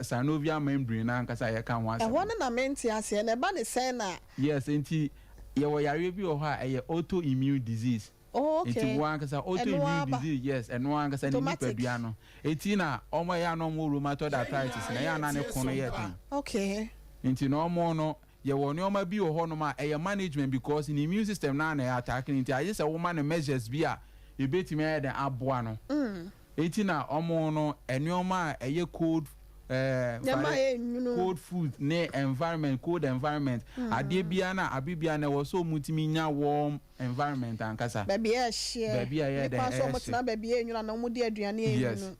synovial membrane no ankasa a yɛka ho asɛm Ɛhɔ no. no na mente aseɛ, na ɛba ne sɛn na. Yes, nti yɛwɔ yareɛ bi wɔ hɔ a ɛyɛ autoimmune disease. Oh, Nti okay. wo ankasa Ɛno autoimmune ara ba. disease, yes, ɛno ankasa ne Automatic. nipadua no. Eti na wɔn a ɛyɛ a na wɔwɔ rheumatoid arthritis no, ɛyɛ a na ne ko no yɛ den. Nti na wɔn no, yɛwɔ nneɛma bi wɔ hɔnom a ɛyɛ management because ne immune system no ara na ɛyɛ attack no, nti agye sɛ woma no measures bi a ebetumi ayɛ dɛn aboa no. Eti na wɔn no, nneɛma a ɛyɛ cold Nneɛma a ɛyɛ nwunu. Cold food ne environment, cold environment, adeɛ biara na abe biara na ɛwɔ sɛ wɔn tumi nya warm environment ankasa. Baabi a ɛhyeɛ. Baabi a ɛyɛ Ne dɛn kwan so ɛyɛ wɔn tena hye. Baabi a ɛnwunu na wɔn di aduane a Yes. ɛnwunu.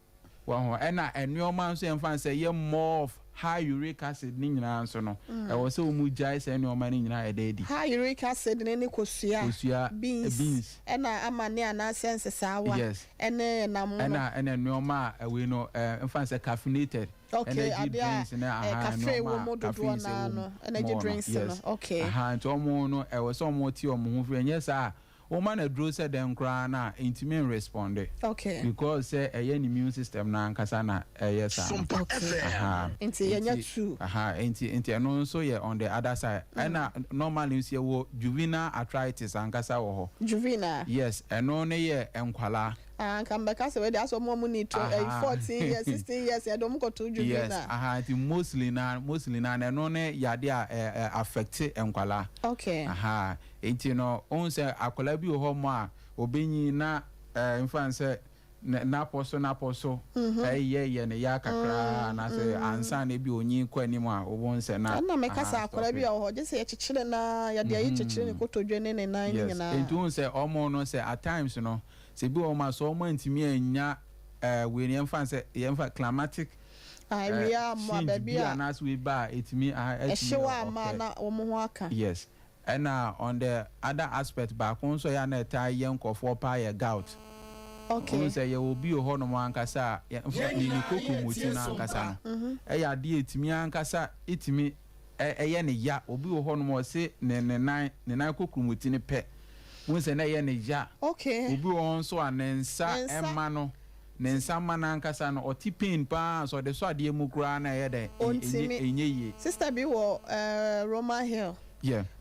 Wɔn ho ɛna nneɛma nso yɛn fa sɛ yɛ more of high uric acid ne nyinaa nso no, ɛwɔ sɛ wɔn gyae sɛ nneɛma ne nyinaa ɛda adi. High uric acid ne kosua, Kosua, beans, beans. Ɛna amane anaasɛ nsesaawa, ɛne nam no. Ɛna nneɛma a ɛwei no nfa sɛ caffeinated energy Adeɛ a drinks ne aha cafe nneɛma wɔ mu a dodoɔ caffeine naa wɔ mu no, energy more no, drinks no. Yes. Aha, nti wɔn no ɛwɔ sɛ wɔn te wɔn ho firi, ɛnyɛ saa wɔn na duro sɛ dɛn koraa na ntumi nrespond because sɛ ɛyɛ ne immune system na ankasa na ɛyɛ saa no. Sompa FM. Aha. Nti yɛnyɛ two. Aha, nti ɛno nso yɛ on the other side. Ɛna normally nso yɛwɔ juvenile arthritis ankasa wɔ hɔ. Juvenile. Yes, ɛno ne yɛ nkwalaa. Ah, nka mbɛka sɛ wɔde asɔ ɔmo a ɔmo ni to 14 years, 16 years, yɛde ɔmo kɔto Yes. Juvenile. Aha, nti mostly na ɛno ne yade a ɛ ɛ affect nkwalaa. Aha, nti no ohun sɛ akwadaa bi wɔ hɔ mo a obenyin na nfa sɛ n'apɔ so ɛyɛ yɛ ne ya kakra anaasɛ ansa na ebi onyin kɔ anim a wɔn sɛ na Ɛna mɛka sɛ akwadaa bi a wɔ hɔ gye sɛ yɛkyekyere na yɛde ayi kyekyere ne kotodwe ne ne nan ne nyinaa. Nti ohun sɛ ɔmo no sɛ at times no sɛ ebi wɔ hɔ ma sɛ ɔmo ntumi anya wei no, yɛmfa sɛ yɛmfa climatic awia ama change baabi bi a anaasɛ wei ba a etumi aha etumi ɛhyew ama occur. Na wɔn ho aka. Yes, ɛna on the other aspect baako nso yɛ ana ɛtaa yɛ nkɔfoɔ paa yɛ gout. Ohun sɛ yɛwɔ obi wɔ hɔnom ankasa a ne kokomoti no ankasa no ɛyɛ adeɛ etumi ankasa etumi ɛyɛ ne ya. Obi wɔ hɔnom a ɔse ne nan kokomoti no pɛ ohun sɛ na ɛyɛ ne ya. Obi wɔ hɔ nso a ne nsa Ne nsa. ɛma no ne nsa ma no ankasa no ɔte pain paa sɛ ɔde so adeɛ mu koraa na ɛyɛ dɛ Ɔntumi. Ɛnyɛ yie. Sister bi wɔ Roman Hill.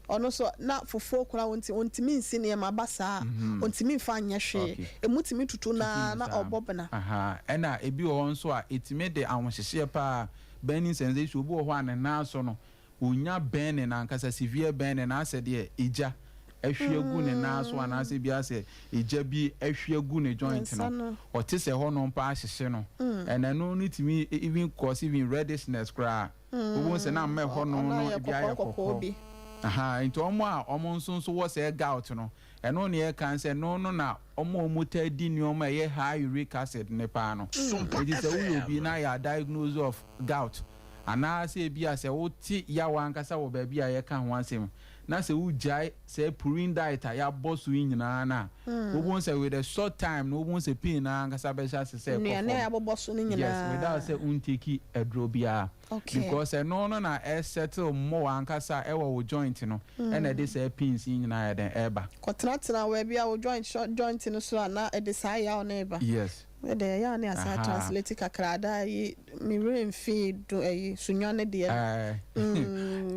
Ɔno nso na fufuo koraa wɔntumi nsi nneɛma ba saa, ɔntumi nfa nyɛ hwee. Emu tumi tutu naa na ɔbɔ bena. Aha, ɛna ebi wɔ hɔ nso a etumi de ahohyehyeɛ paa, burning sensation. Obi wɔ hɔ a ne nan so no onya burning ankasa, severe burning, na asɛ deɛ egya ahwie agu ne nan so anaasɛ bi asɛ egya bi ahwie agu ne joint Nsa no. No. Ɔte sɛ hɔnom pa ahyehye no, ɛna ɛno no tumi even cause even reddishness koraa. Obi sɛ na mma ɛhɔnom Ɔno no ayɛ ebi ayɛ kɔkɔɔ kɔkɔɔ kɔkɔɔ bi. Aha, nti ɔmo a ɔmo nso wɔ sɛ gout no, ɛno ne yɛka sɛ no na ɔmo a ɔmo taa di nneɛma a ɛyɛ high uric acid ne paa no. Sompa Eti sɛ woyɛ obi FM. na yɛ diagnose of gout anaasɛ ebi a sɛ wote yawa ankasa wɔ baabi a yɛka ho asɛm na sɛ wogyae sɛ purine diet a yɛabɔ so yi nyinaa no a, wobɛhu sɛ with a short time no wobɛhu sɛ pain na ankasa bɛhyɛ ase sɛ ɛkɔ Nnuane a fam. yɛabobɔ so no nyinaa. Yes, without sɛ wontake aduro biara because ɛno no na ɛsettle more ankasa ɛwɔ wo joint no, ɛna ɛde sɛ pains yi nyinaa yɛ dɛn ɛɛba. Kɔtenatena baabi a wo joint no so a na ɛde saa yaw no ba. Ɛde ɛyɛ a ne asa translate kakra da yi me werɛ mfii do ɛyi Sunyani ne deɛ.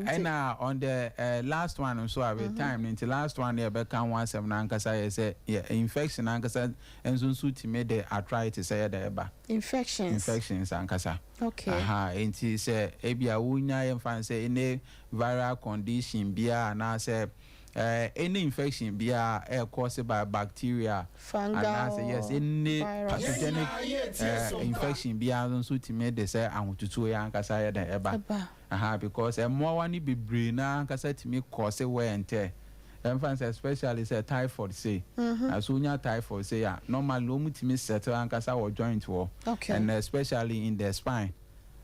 Ɛna on the last one nso a with time no nti last one yɛ bɛka ho asɛm no ankasa yɛ sɛ yɛ infection ankasa nso tumi de arthritis ɛyɛ dɛ ɛba. Infections. Infections ankasa. Aha, nti sɛ ebi a wonya yɛmfa no sɛ any viral condition biara anaasɛ any infection biara ɛyɛ caused by bacteria fungal anaasɛ, yes, any virus. pathogenic infection biara nso tumi de sɛ ahotutuo yɛ ankasa yɛ dɛ ɛba. Ɛba. Aha, because mmoawa no bebree na ankasa tumi cause wear and tear. Ɛmfa sɛ especially sɛ typhoid sei, na so wonya typhoid sei a, normally wɔn tumi settle ankasa wɔ joint wɔ and especially in the spine.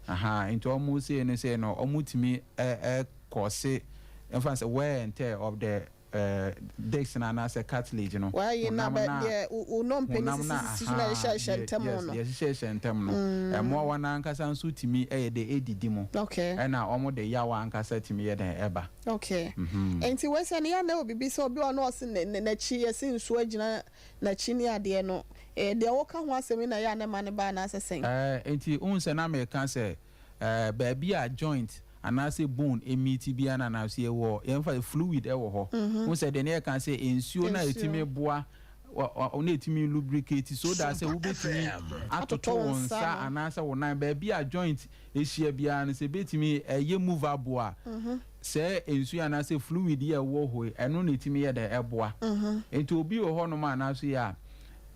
Aha, nti wɔn sei no wɔn tumi ɛ ɛ cause ɛmfa sɛ wear and tear of the disc na anaasɛ cartilage no. Wɔayi na Honam bɛ deɛ wo nnompe no honam na sisisisi so na yɛhyehyɛ ntɛm no. Yɛhyehyɛ ntɛm no, ɛmmoawa no ankasa nso tumi ɛyɛ de ɛdidi mu ɛna wɔn de yawa ankasa tumi yɛ dɛn ɛba. Nti wɔsɛ no yɛ na wɔ biribi sɛ obi wɔ no ɔse n'akyi yɛsi nsuo agyina n'akyi ne adeɛ no. Deɛ woka ho asɛm yi na ɛyɛ a na ɛma no ba anaasɛ sɛn? Nti wohu sɛ na meka sɛ baabi a joint anaasɛ bone meet biara no anaasɛ yɛwɔ yɛmfa fluid wɔ hɔ. Wohu sɛ deɛ ne yɛka sɛ nsuo no a ɛtumi boa na ɛtumi lubricate so that sɛ wobɛtumi atoto wo nsa anaasɛ wo nan baabi a joint ɛhyia biara no, sɛ ɛbɛtumi ɛyɛ movable a, sɛ nsuo anaasɛ fluid yɛ ɛwɔ hɔ yi, ɛno na ɛtumi yɛ dɛ ɛboa. Nti obi wɔ hɔnom anaasɛ yɛ a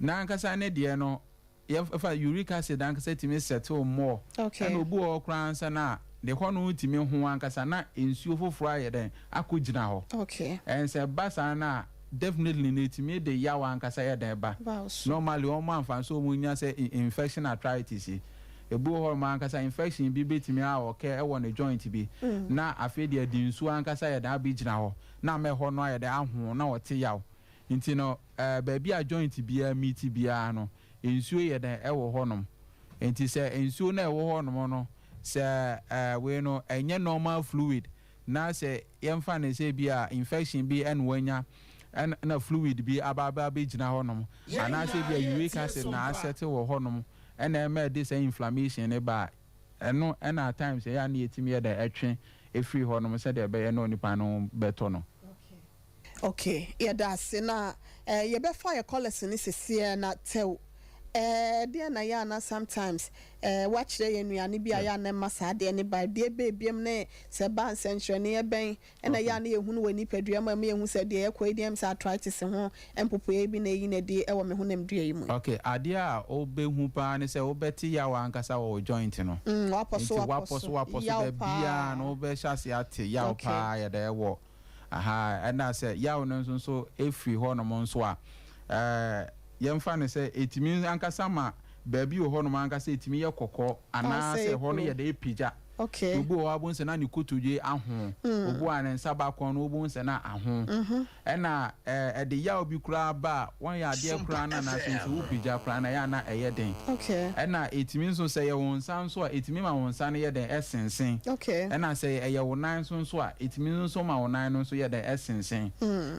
n'ankasa ne deɛ no, yɛfa uric acid ankasa tumi settle more. Ɛna obi wɔ hɔ koraa nsa na ne hɔ no tumi ho ankasa na nsuo foforɔ ayɛ dɛn akɔ gyina hɔ. Ɛnsɛ ba saa na definitely na etumi de yaw ankasa yɛ dɛn ba. Normally wɔn amfa nso wɔn nya sɛ infection arthritis yi, ebi wɔ hɔ nom ankasa infection bi betumi a ɔkɛ ɛwɔ ne joint bi na afei deɛ de nsuo ankasa yɛ dɛn abɛgyina hɔ na ama ɛhɔ no ayɛ dɛn aho na ɔte yaw. Nti no baabi a joint biara meet biara no, nsuo yɛ dɛn ɛwɔ hɔnom. Nti sɛ nsuo no a ɛwɔ hɔnom no, sɛ wei no ɛnyɛ normal fluid na sɛ yɛmfa ne sɛ bi a infection bi ɛna wanya ɛna fluid bi aba aba abɛgyina hɔnom anaasɛ bi a uric acid na asɛte wɔ hɔnom ɛna ɛma ɛde sɛ inflammation ne ba a, ɛno ɛna at times ɛyɛ a na yɛtumi yɛ dɛ ɛtwe efiri hɔnom sɛdeɛ ɛbɛyɛ na onipa no bɛtɔ no. Okay, yɛda ase na yɛbɛfa yɛ callers ne seseɛ na tɛw deɛ na yɛ ana sometimes wakyerɛ yɛn nnuane bi a yɛ ana ma saa deɛ ne ba deɛ beebiem ne sɛ ba nsɛnkyerɛnneɛ bɛn ɛna yɛ ana yɛhunu wɔ nipadua mu a ɛma yɛhu sɛ deɛ yɛkɔ yi deɛ sɛ arthritis ho mpopoeɛ bi na ɛyi na ɛdi ɛwɔ me honam dua yi mu? Okay, adeɛ a wobɛhu paa ne sɛ wobɛte yaw ankasa wɔ wo joint no. Wapɔ so. Nti wapɔ so, wapɔ so yaw baabiaa no, wobɛhyɛ ase ate yaw paa yɛdɛ ɛwɔ aha. Ɛna sɛ yaw no nso ɛfiri hɔnom nso a, yɛmfa no sɛ ɛtumi ankasa ma baabi wɔ hɔnom ankasa ɛtumi yɛ kɔkɔɔ anaasɛ hɔ no yɛde ɛpagya. Obi wɔ hɔ abɔ nsɛ na ne kotodwe aho, obi wɔ a ne nsa baako no wobɔ nsɛ na aho. Ɛna ɛde yaw bi koraa ba a wɔnyɛ adeɛ koraa no anaasɛ nso wopagya koraa na ɛyɛ ana ɛyɛ den. Ɛna ɛtumi nso sɛ yɛ wo nsa nso a, ɛtumi ma wo nsa no yɛ den ɛsensen. Ɛna sɛ ɛyɛ wo nan nso a, ɛtumi nso ma wo nan no nso yɛ den ɛsensen.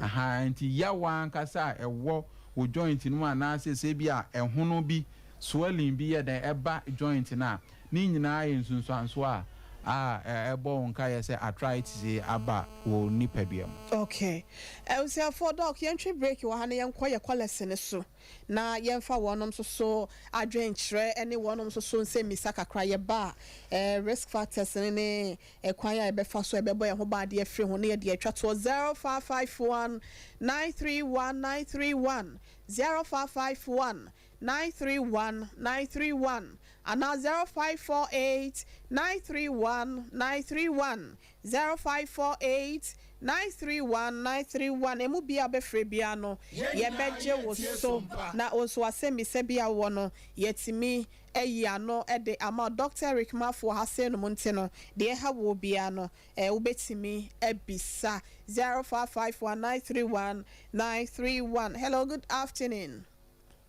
Aha, nti yaw ankasa a ɛwɔ wo joint no mu anaasɛ sɛ bi a ɛhono bi, swelling bi yɛ den ɛba joint no a, ne nyinaa yɛ nsunsuanso a ɛbɔ wo nkaeɛ sɛ arthritis yi aba wɔ nipadua mu. Okay, ɛwusiafoɔ, Doc, yɛntwe break wɔ ha na yɛnkɔ yɛ callers ne so na yɛmfa wɔnom nso so adwenkyerɛ ne wɔnom nso so nsɛmmisa kakra. Yɛba a, risk factors ne ɛkwan a yɛbɛfa so ɛbɛbɔ yɛn ho baadeɛ firi ho ne yɛde atwa toɔ. 0551 931 931, 0551 931 931 anaa 0548 931 931, 0548 931 931. Emu bia bɛfrɛ bia no, yɛbɛgye wo so na wo nso asɛmmisa bi a wɔ no, yɛtumi ayi ano de ama Dr. Eric Mafo ha sɛ no mu. Nti no deɛ ɛha wɔ bia no, wobɛtumi abisa 0551 931 931. Hello, good afternoon.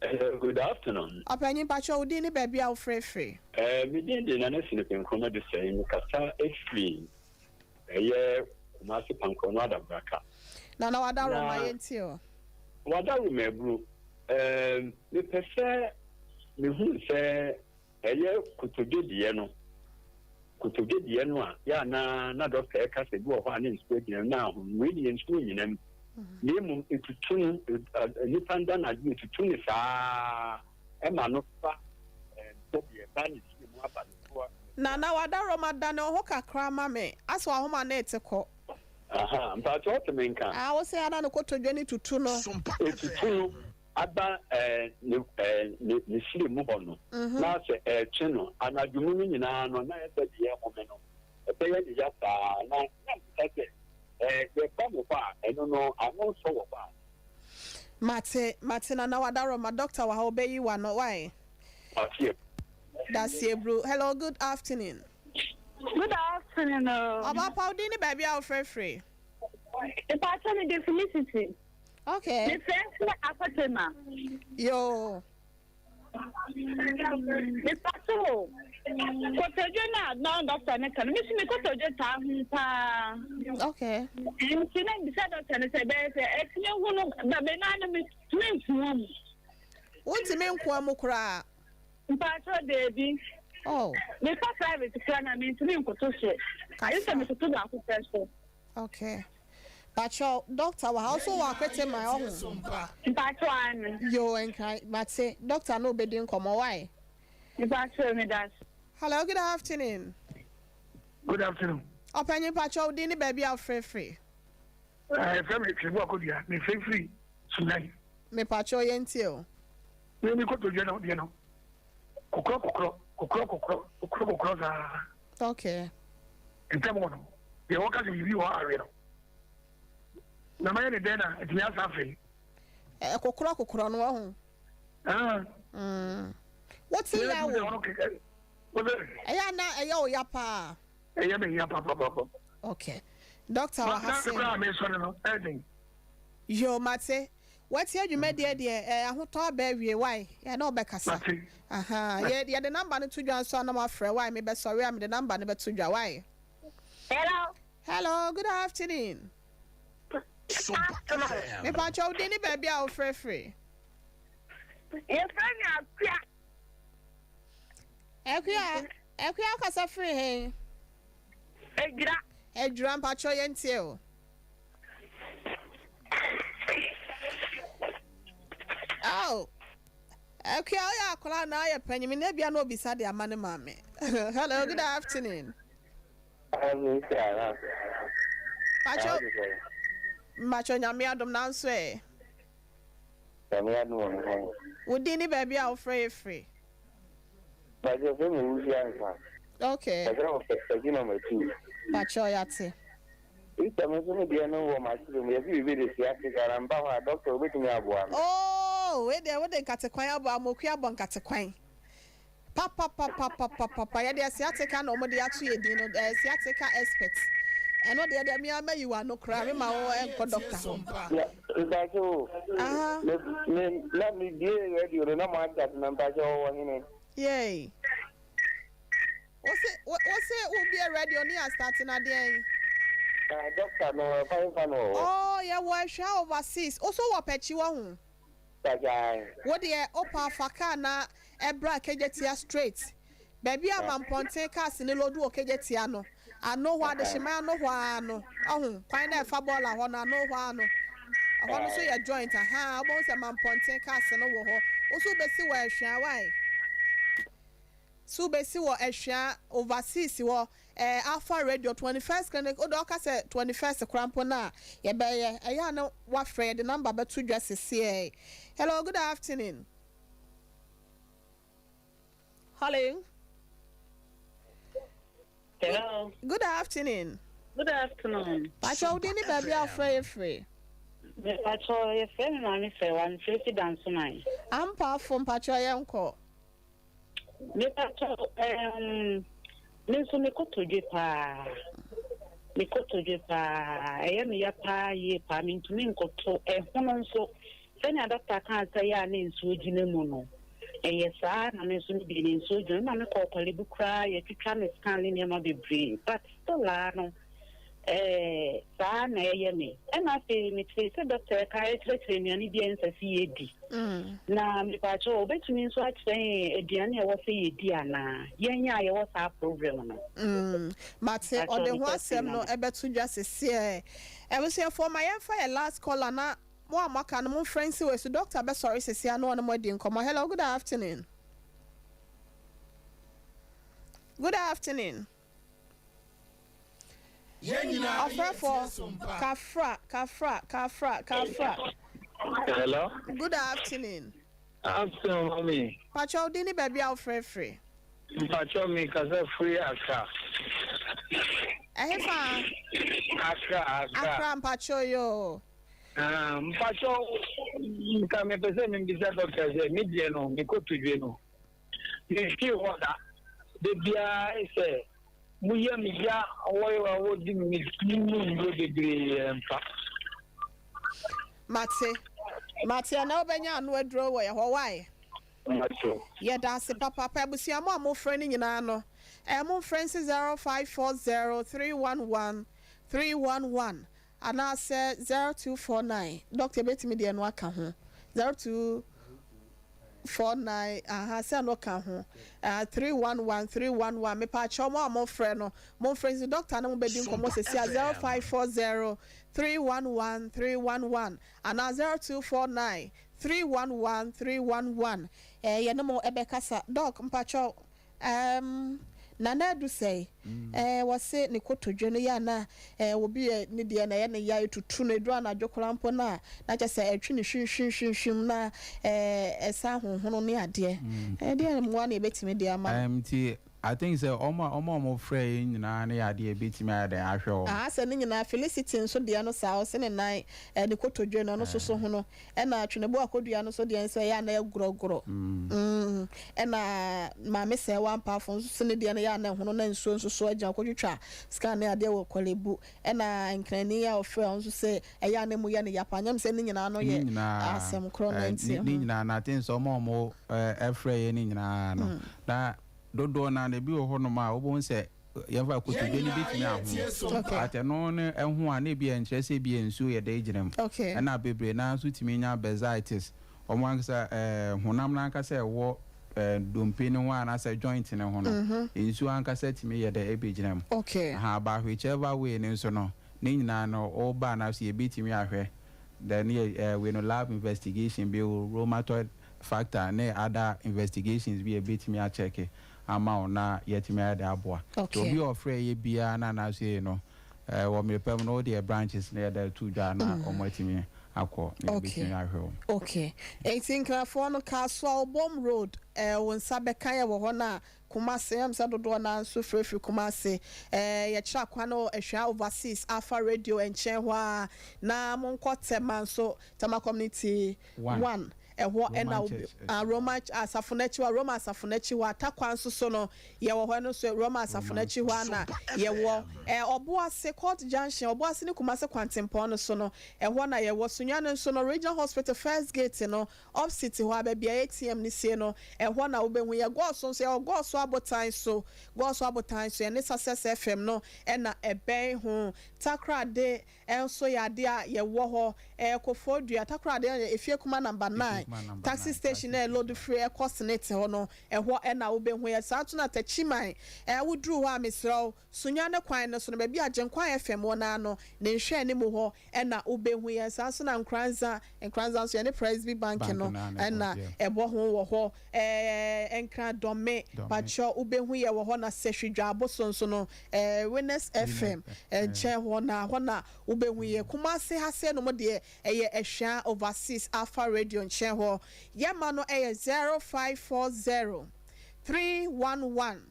Hello, good afternoon. Ɔpanyin, pakyɛ, wo din ne baabi a wofrɛfrɛ? Me din de Nana Sinipi Nkrumah de sɛn mekasa efiri ɛyɛ Kumasi Pankrono Adabraka. Nana, wada roma, yɛntie o. Wada roma aburo. Mepɛ sɛ mehu sɛ ɛyɛ kotodwe deɛ no, kotodwe deɛ no a yɛ ana na dɔkta ɛka sɛ bi wɔ hɔ a ne nsuo gyina na ahom wei deɛ nsuo nyina mu na mmom etutu no, nipa nda n'adwo etutu ne saa ɛma no fa sɛdeɛ ɛba ne fie mu aba ne so. Nana, wada roma, da ne ho kakra ma me asɛ wahoma na ɛte kɔ. Aha, mpatsɛ, ɔte me nka? A wo sɛ ana ne kotodwe ne tutu no? Etutu no aba ɛɛ ne ɛɛ ne ne siri mu hɔ no na sɛ ɛɛtwe no anadwo mu no nyinaa no na ɛsɛ deɛ ɛhome no ɛbɛyɛ ne ya saa na mbisa sɛ yɛba mo hɔ a, ɛno no ano nsɔ wɔ hɔ a? Mate, mate, Nana, wada roma. Doctor wɔ ha, wobɛyi wa no wae. Ɔteɛ. Daseɛ bro. Hello, good afternoon. Good afternoon. Ɔba pa, wo din ne baabi a wofrɛfrɛ? Ìpàtọ́ mi de Felicity. Okay. Mefrɛ fún Akɔtema. Yo. Mepatɔ o. Kotodwe na na dɔkta ne ka no, mesi mi kotodwe taa ho paa. Nti na bisa dɔkta no sɛ bɛyɛ sɛ ɛtumi hu no ba me nan no mi tumi nfuo mu. Wontumi nkoa mu koraa? Mpakyɛw, daabi. Oh. Mefa private koraa na mentumi nkoto so. Agye sɛ metoto baako pɛ so. Okay. Pakyɛw, doctor wɔ ha, wo so wɔ akwete man ɔho? Mpakyɛw, aane. Yoo, Nkran, mate. Doctor ne wo bɛdi nkɔmmɔ, wai? Mpakyɛw, medase. Hello, good afternoon. Good afternoon. Ɔpanyin, pakyɛw, wo din ne baabi a wofrɛ firi? Yɛfrɛ me Twebo Akodua, mefrɛ firi Sunyani. Mepakyɛw, yɛntie o. Me me kotodwe no deɛ no, kokorɔ kokorɔ, kokorɔ kokorɔ, kokorɔ kokorɔ saa. Okay. Ntɛm hɔ no, deɛ wɔka sɛ biribi wɔ hɔ awe no, na mayɛ ne dɛn na atumi asa afei? Ɛ kokorɔ kokorɔ no ɔho. Ah. Wote ya wo. Ɛyɛ na ɛyɛ wo ya paa. Ɛyɛ me ya papapapa. Okay. Doctor wɔ ha se. Na koraa me sɔre no ɛden. Yo mate. Watie dwumadie deɛ eh, ahotɔ aba awie wai yɛne wo bɛkasa. Mate. Ahaa yɛ yɛde number no to dwa nso a na wafrɛ wai mebɛsɔre a mede number no bɛto dwa wai. Hello. Hello, good afternoon. Afternoon. Mepakyɛ wo din ne baabi a wofrɛ firi. Yɛfrɛ me Akua. Akua, Akua wokasa firi he? Adwira. Adwira, mpakyɛ yɛntie o. Oh, Akua woyɛ akwadaa na ayɛ panyin mi na ebia na obisa de ama ne maame. Hello, good afternoon. Pacho, Pacho nyame adom nanso ɛ. Nyame adom wɔ me ho. Wo din ne baabi a wofrɛ yɛ firi. Pacho fɛ me wusi ansa. Okay. Ɛsɛ wɔ fɛ fɛ number 2. Pacho yate. Sister me nso me deɛ no wɔ m'akyere mu yɛse biribi de sciatica na mba hɔ a doctor wobɛtumi aboa me. Oh wei deɛ wode nkate kwan abɔ Amoku abɔ nkate kwan papapapapapapa yɛdeɛ sciatica na wɔde ato yɛ din no eh, sciatica expert ɛno deɛ deɛ mea mɛyi w'ano koraa me ma wo nkɔ doctor hɔ. Na mpakyɛ o Aha. me me na me bie radio no na mo akyate na mpakyɛ ɔwɔ hene. Yay. Wose wo wose wo bie radio ne astarte na deɛn. Na doctor no ɛfa hefa na ɔwɔ. Oh yɛwɔ Ahwea overseas wo so wɔ pɛkyi wahu. Pagyae. Wo deɛ wopa fa car na ɛbra Kejetia straight baabi a Mampɔnten cars no load wɔ Kejetia no ano hɔ Adehyeman ano hɔ ara no wahu kwan no a ɛfa bɔɔla hɔ no ano hɔ ara no ɛhɔ no nso yɛ joint ahaa wobɛhu sɛ Mampɔnten cars no wɔ hɔ wo nso wobɛsi wɔ Ahwea wai. So wobɛsi wɔ Ahwea overseas hɔ eh, Alpha Radio, 21st clinic, wode ɔka sɛ 21st koraa mpo no a yɛbɛyɛ, ɛyɛ a na wafrɛ, yɛde number bɛto dwa sesiei. Hello, good afternoon. Hello. Hello. Good afternoon. Good afternoon. Pacho, wo din ne baabi a wofrɛ yɛ firi? Pacho, yɛfrɛ me maame Fɛwa, mefrɛ fi Dansoman. Ampaafo, mpacho yɛnkɔ. Mepakyɛw ɛɛm me nso me kotodwe paa me kotodwe paa ɛyɛ me ya paa yie paa mentumi nkoto ɛhono nso sɛnea dɔkta kaa sɛ yɛ a ne nsuo gyina mu no ɛyɛ saa na me nso me deɛ ne nsuo gyina mu ma me kɔɔ Korle-Bu koraa yɛtwitwa me scan ne nneɛma bebree but still aa no Ɛɛ, saa na ɛyɛ me. Ɛna afei metee sɛ dɔkta reka rekyerɛkyerɛ nnuane bi a ɛnsɛ sɛ yɛdi. Na mepakyɛw, obetumi nso akyerɛ yɛn aduane a ɛwɔ sɛ yɛdi anaa? Yɛn a yɛwɔ saa problem no. Mm, mate. Pakyɛw, Ɔde me ho question asɛm no no no. bɛto dwa sesiɛ. Abusuafoɔ, ma yɛmfa yɛn last caller na mo a moaka no momfrɛ nsi wei so. Dɔkta bɛsɔre sesiɛ na ɔne mo adi nkɔmmɔ. Hello, good afternoon. Good afternoon. Ɔfrɛfoɔ, Kafra, Kafra, Kafra, Kafra. Hello. Good afternoon. Afternoon, mommy. Pacho, wo din ne baabi a wofrɛ firi? Mpacho mi kasa firi Accra. Ɛhe fa? Accra, Accra. Accra, mpacho yo. Ah, mpacho, nka mepɛ sɛ membisa doctor sɛ me deɛ no, me kotodwe no. Mefii hɔ da. Da biara sɛ mo yam ya wɔ wɔdi me mu nnuro bebree ɛmfa. Mate. Mate ɛnɛ wobɛnya ano aduro wɔ yɛ hɔ wai. Mate. Yɛda ase papaapa abusua mo a mofrɛ no nyinaa no ɛɛ momfrɛ nsi 0540 311 311 anaasɛ 0249 doctor bɛtumi deɛ no aka ho 02. 49 aha sɛ no ka ho 311 311. Mepaakyɛw, mo a mofrɛ no, momfrɛ nti doctor no mo bɛdi nkɔmmɔ sɛsi a 0540 311 311 anaa 0249 311 311. Yɛne mo ɛbɛkasa. Doc, mpakyɛw, Nana Adu sɛe wɔse ne kotodwe no yɛ ana obi yɛ ne deɛ na ɛyɛ ne ya etutu no eduru anadwo koraa mpo na na kyɛ sɛ ɛtwe ne hwimhwimhwimhwim na ɛsa ahohono ne adeɛ. Ɛdeɛ mmoa na yɛbɛtumi de ama no? Nti I think sɛ ɔmo a ɔmo frɛ yɛn nyinaa ne yɛ adeɛ ebetumi ayɛ dɛ ahwɛ wɔn. Aha sɛ ne nyinaa Felicity nso deɛ no saa, ɔse ne nan ne kotodwe no, ɔno nso so ho no, ɛna Twenebo Akodua no nso deɛ nso ɛyɛ a na ɛgorɔgorɔ, ɛna Maame Sɛɛ Wampaafo nso so ne deɛ no yɛ a na ɛhono na nsuo nso so agyina kɔtwitwa scan ne adeɛ wɔ Korle Bu, ɛna Nkrani a ɔfrɛ ɔno nso sɛ ɛyɛ a na emu yɛ no ya paa. Nyam sɛ ne nyinaa no Ne yɛ nyinaa asɛm korɔ no nti ne nyinaa na I think sɛ ɔmo a ɔmo ɛfrɛ yɛn ne nyinaa no na dodoɔ na ebi wɔ hɔnom a wobɛhu sɛ yɛmfa kotodwe no bɛtumi aho, but ɛno ne ɛho a na ebi yɛ nkyerɛ sɛ ebi yɛ nsuo yɛ dɛ gyina mu. Ɛna bebree naa nso tumi nya bursitis, ɔmo ankasa honam n'ankasa ɛwɔ dompe ne ho anaasɛ joint ne ho no, nsuo ankasa tumi yɛ dɛ ebɛgyina mu. Aha, but whichever way ne nso no, ne nyinaa no ɔba na so yɛbɛtumi ahwɛ, then yɛ wei no lab investigation bi, rheumatoid factor ne other investigations bi yɛbɛtumi akyɛke ama wo na yɛtumi ayɛ de aboa. Obi a ɔfrɛ yɛ biara na anaasɛ yɛ no wɔ mmerɛ pɛ mu no, wode branches na yɛde to dwa na ɔmo atumi akɔ na yɛbɛtumi ahwɛ wo. Okay, eti Nkrafoɔ no, Kasoa Obom Road, wo nsa bɛka yɛ wɔ hɔ. Na Kumase ɛm sɛ dodoɔ naa nso firifiri Kumase, yɛkyerɛ akwan no Ahwea Overseas Alpha Radio nkyɛn hɔ a. Na monkɔ Tɛma nso, Tɛma Community One. One ɛhɔ ɛna Roman Church. Roma asafo n'akyi hɔ, Roma asafo n'akyi hɔ. Atakwa nso so no yɛwɔ hɔ, ɛno nso Roma asafo n'akyi hɔ ana yɛwɔ Ɔboase Court Junction, Ɔboase ne Kumase kwantempɔn no so no, ɛhɔ na yɛwɔ. Sunyani nso no, Regional Hospital first gate no opposite hɔ a baabi a ATM ne sie no, ɛhɔ na wobɛhu yɛ. Gɔɔso nso yɛwɔ Gɔɔso Abotan so, Gɔɔso Abotan so, yɛne Success FM no ɛna ɛbɛn ho. Takorade ɛnso yɛ adeɛ a yɛwɔ hɔ, Kofoɔ Dua, Takorade yɛ Efie Kuma number 9 Kuma number taxi 9, station na ɛload firi ɛkɔ Senate hɔ no, ɛhɔ ɛna wobɛhu yɛ. Saa nso na Takyiman, woduru hɔ a, mesrɛ wo, Sunyani kwan no so no, baabi a Gyenkwan FM wɔ naa no ne nhwɛ anim hɔ ɛna wobɛhu yɛn. Saa nso na Nkoranza, Nkoranza nso yɛne Presby Bank Bank no na ne ɛna hɔ, yeah. ɛbɔ ho wɔ hɔ. Nkran Dɔme, Dɔme. Pakyɛ, wobɛhu yɛ wɔ hɔ. Na Sɛhwi Dwaabo nso no, Winners FM nkyɛn hɔ na hɔ na wobɛhu yɛ. Kumase ha sɛ no mu deɛ, ɛyɛ Ɛhwea Overseas Alpha Radio nkyɛn hɔ. Yɛma no ɛyɛ 0540 311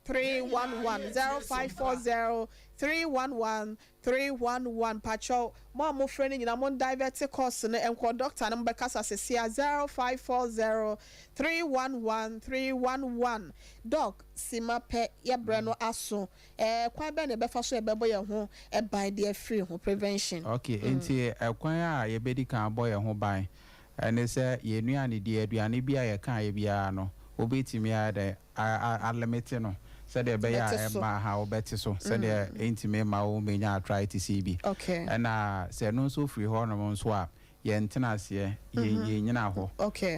311, 0540 311 311. Pakyɛw, mo a mofrɛ no nyinaa, mo divert calls no nkɔ doctor no, mobɛkasa sesi a 0540 311 311. Doc, sima pɛ yɛbrɛ no aso, kwan bɛn na yɛbɛfa so yɛbɛbɔ yɛn ho ɛban de afiri ho, prevention? Okay, nti ɛkwan a yɛbɛdi kan abɔ yɛn ho ban ɛne sɛ yɛn nnuane deɛ, aduane bi a yɛka yɛ biara no, wobɛtumi ayɛ dɛ alimit no sɛdeɛ ɛbɛyɛ a Bɛte so. Ɛma ha wobɛte so sɛdeɛ ɛntumi ma wo menya arthritis yi bi. Ɛna sɛ ɛno nso firi hɔnom nso a, yɛntena aseɛ, yɛnyina hɔ.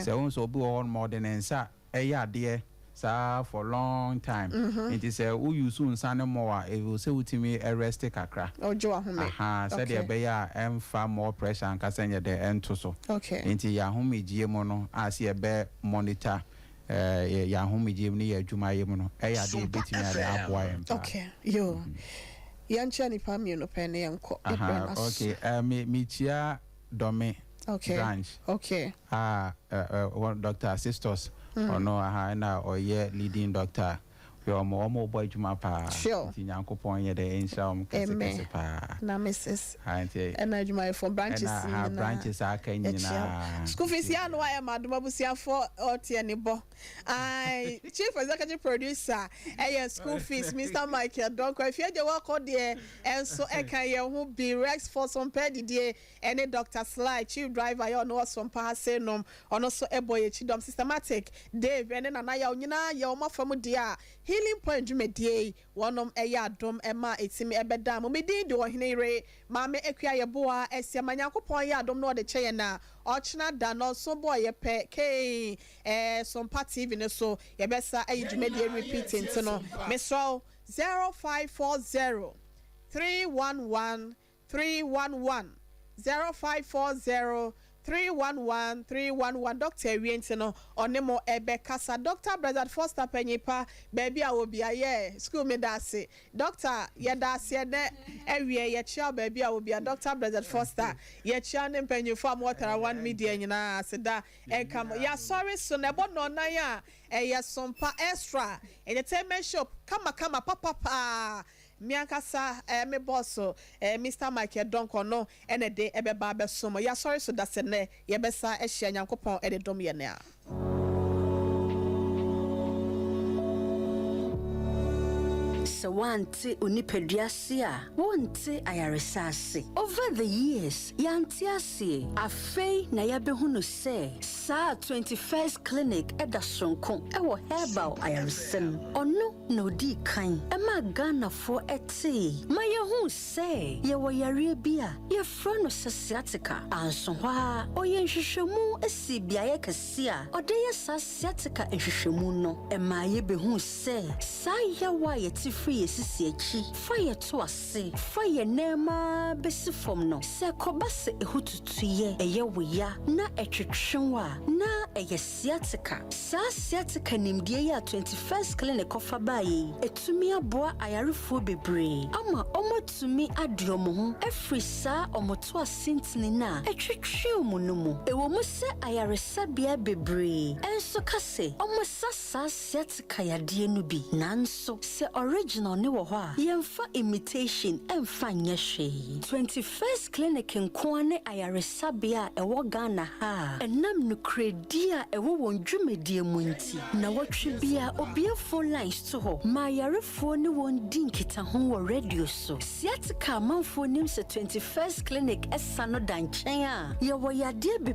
Sɛ wo nso obi wɔ hɔnom a ɔde ne nsa ɛyɛ adeɛ saa for long time, nti sɛ wo use nsa no mmɔ a, ɛwɔ sɛ wotumi ɛrest kakra. Ɔgye wahome. Aha, sɛdeɛ ɛbɛyɛ a ɛmfa more pressure ankasa nyɛ dɛ ɛnto so. Nti yɛ ahomegye mu no a sɛ yɛbɛ monitor yɛ ahomegye mu ne yɛ adwumayɛ mu no, ɛyɛ adeɛ yɛbɛtumi ade aboa yɛn paa. Okay, yo, yɛnkyɛ nipa mmienu pɛ ne yɛnkɔ, yɛbrɛ no aso. Okay, mekyia Dɔme branch a Dr. Sisters, ɔno aha ɛna ɔyɛ leading doctor. Hwɛ, ɔmo bɔ adwuma paa. Nti Nyankopɔn yɛ dɛ ɛnhyira ɔmo kɛse Amen. kɛse paa. Na Mrs Ha, nti ɛna adwumayɛfoɔ branches ɛna ha nyinaa. Branches a aka Yɛkyia. nyinaa. School fees yɛ ano ayɛ ma adom abusuafoɔ ɔteɛ ne bɔ. Ai, chief executive producer ɛyɛ school fees, Mr Michael Donko Afie gye wɔkɔ deɛ ɛnso ɛka yɛn ho bi, Rex Forson pɛ didie, ɛne Dr Sly, chief driver yɛ ɔno ɔso mpa ha se nom, ɔno nso ɛbɔ yɛ akyi dɔm. Systematic Dave ɛne Nana Yaw nyinaa yɛ wɔn afa mu deɛ a he Healing Point dwumadie yi wɔnom ɛyɛ adom ɛma ɛtumi ɛbɛda mo. Me din de Ɔhene Yere Maame Akua Yeboah Asiamah. Nyankopɔn yɛ adom na ɔde kyɛ yɛn a, ɔkyena da nɔnso bɔɔ yɛ pɛ kei ɛɛ Sompa TV no so yɛbɛsa ayi dwumadie repeat nti no mesrɛ wo 0540 311 311 0540 311 311 Doctor awie nti no ɔne mo ɛbɛkasa. Doctor Brezard Foster panyin pa baabi a wɔ bia yɛ school meda ase Doctor yɛda ase ɛnɛ awie yɛkyia wo baabi a wɔ bia Doctor Brezard Foster yɛkyia ne mpanyinfoɔ a mo wɔ Tara One Media nyinaa aseda nka mo. Yɛasɔre so na ɛbɔ nnɔnnan a ɛyɛ Sompa Extra Entertainment Show kama kama papa paa. Me ankasa me bɔɔso, Mister Michael Donkor no na ɛde ɛbɛba abɛsom yɛn asɔre so dasɛ nnɛ yɛbɛsa ahyia Nyankopɔn de dom yɛn a. Sɛ woante onipadua ase a, wonte ayaresa ase. Over the years, yɛante aseɛ. Afei na yɛabɛhunu sɛ saa 21st Clinic da soronko wɔ herbal ayaresam. Ɔno na ɔdii kan maa Ghanafoɔ tee ma yɛhuu sɛ yɛwɔ yareɛ bi a yɛfrɛ no sɛ sciatica. Anso hɔ ara, ɔyɛɛ nhwehwɛmu sii beaeɛ kɛseɛ a ɔde yɛ saa sciatica nhwehwɛmu no. Ɛmaa yɛbɛhuu sɛ saa yaw a yɛte firi yɛn sisi akyi fa yɛn to ase fa yɛn nan mu ara bɛsi fam no, sɛ ɛkɔba sɛ ɛho tutu yɛ, ɛyɛ wo ya na ɛtwetwe wo a, na ɛyɛ sciatica. Saa sciatica nimdeɛ yi a 21st Clinic kɔfa baeɛ yi atumi aboa ayarefoɔ bebree ama wɔatumi ade wɔn ho afiri saa wɔn to ase ntini no a ɛtwetwe wɔn no mu. Ɛwɔ mu sɛ ayaresabea bebree nso ka sɛ wɔsa saa sciatica yadeɛ no bi, nanso sɛ original no wɔ hɔ a, yɛmfa imitation mfa nyɛ hwee. 21st Clinic nko ara ne ayaresabea a ɛwɔ Ghana ha a ɛnam nokorɛdie a ɛwɔ wɔn dwumadie mu nti, nnawɔtwe biara obue phone lines to hɔ ma ayarefoɔ ne wɔn di nkitaho wɔ radio so. Sciatica amanfoɔ nim sɛ 21st Clinic sa no da nkyɛn a, yɛwɔ yadeɛ bebree.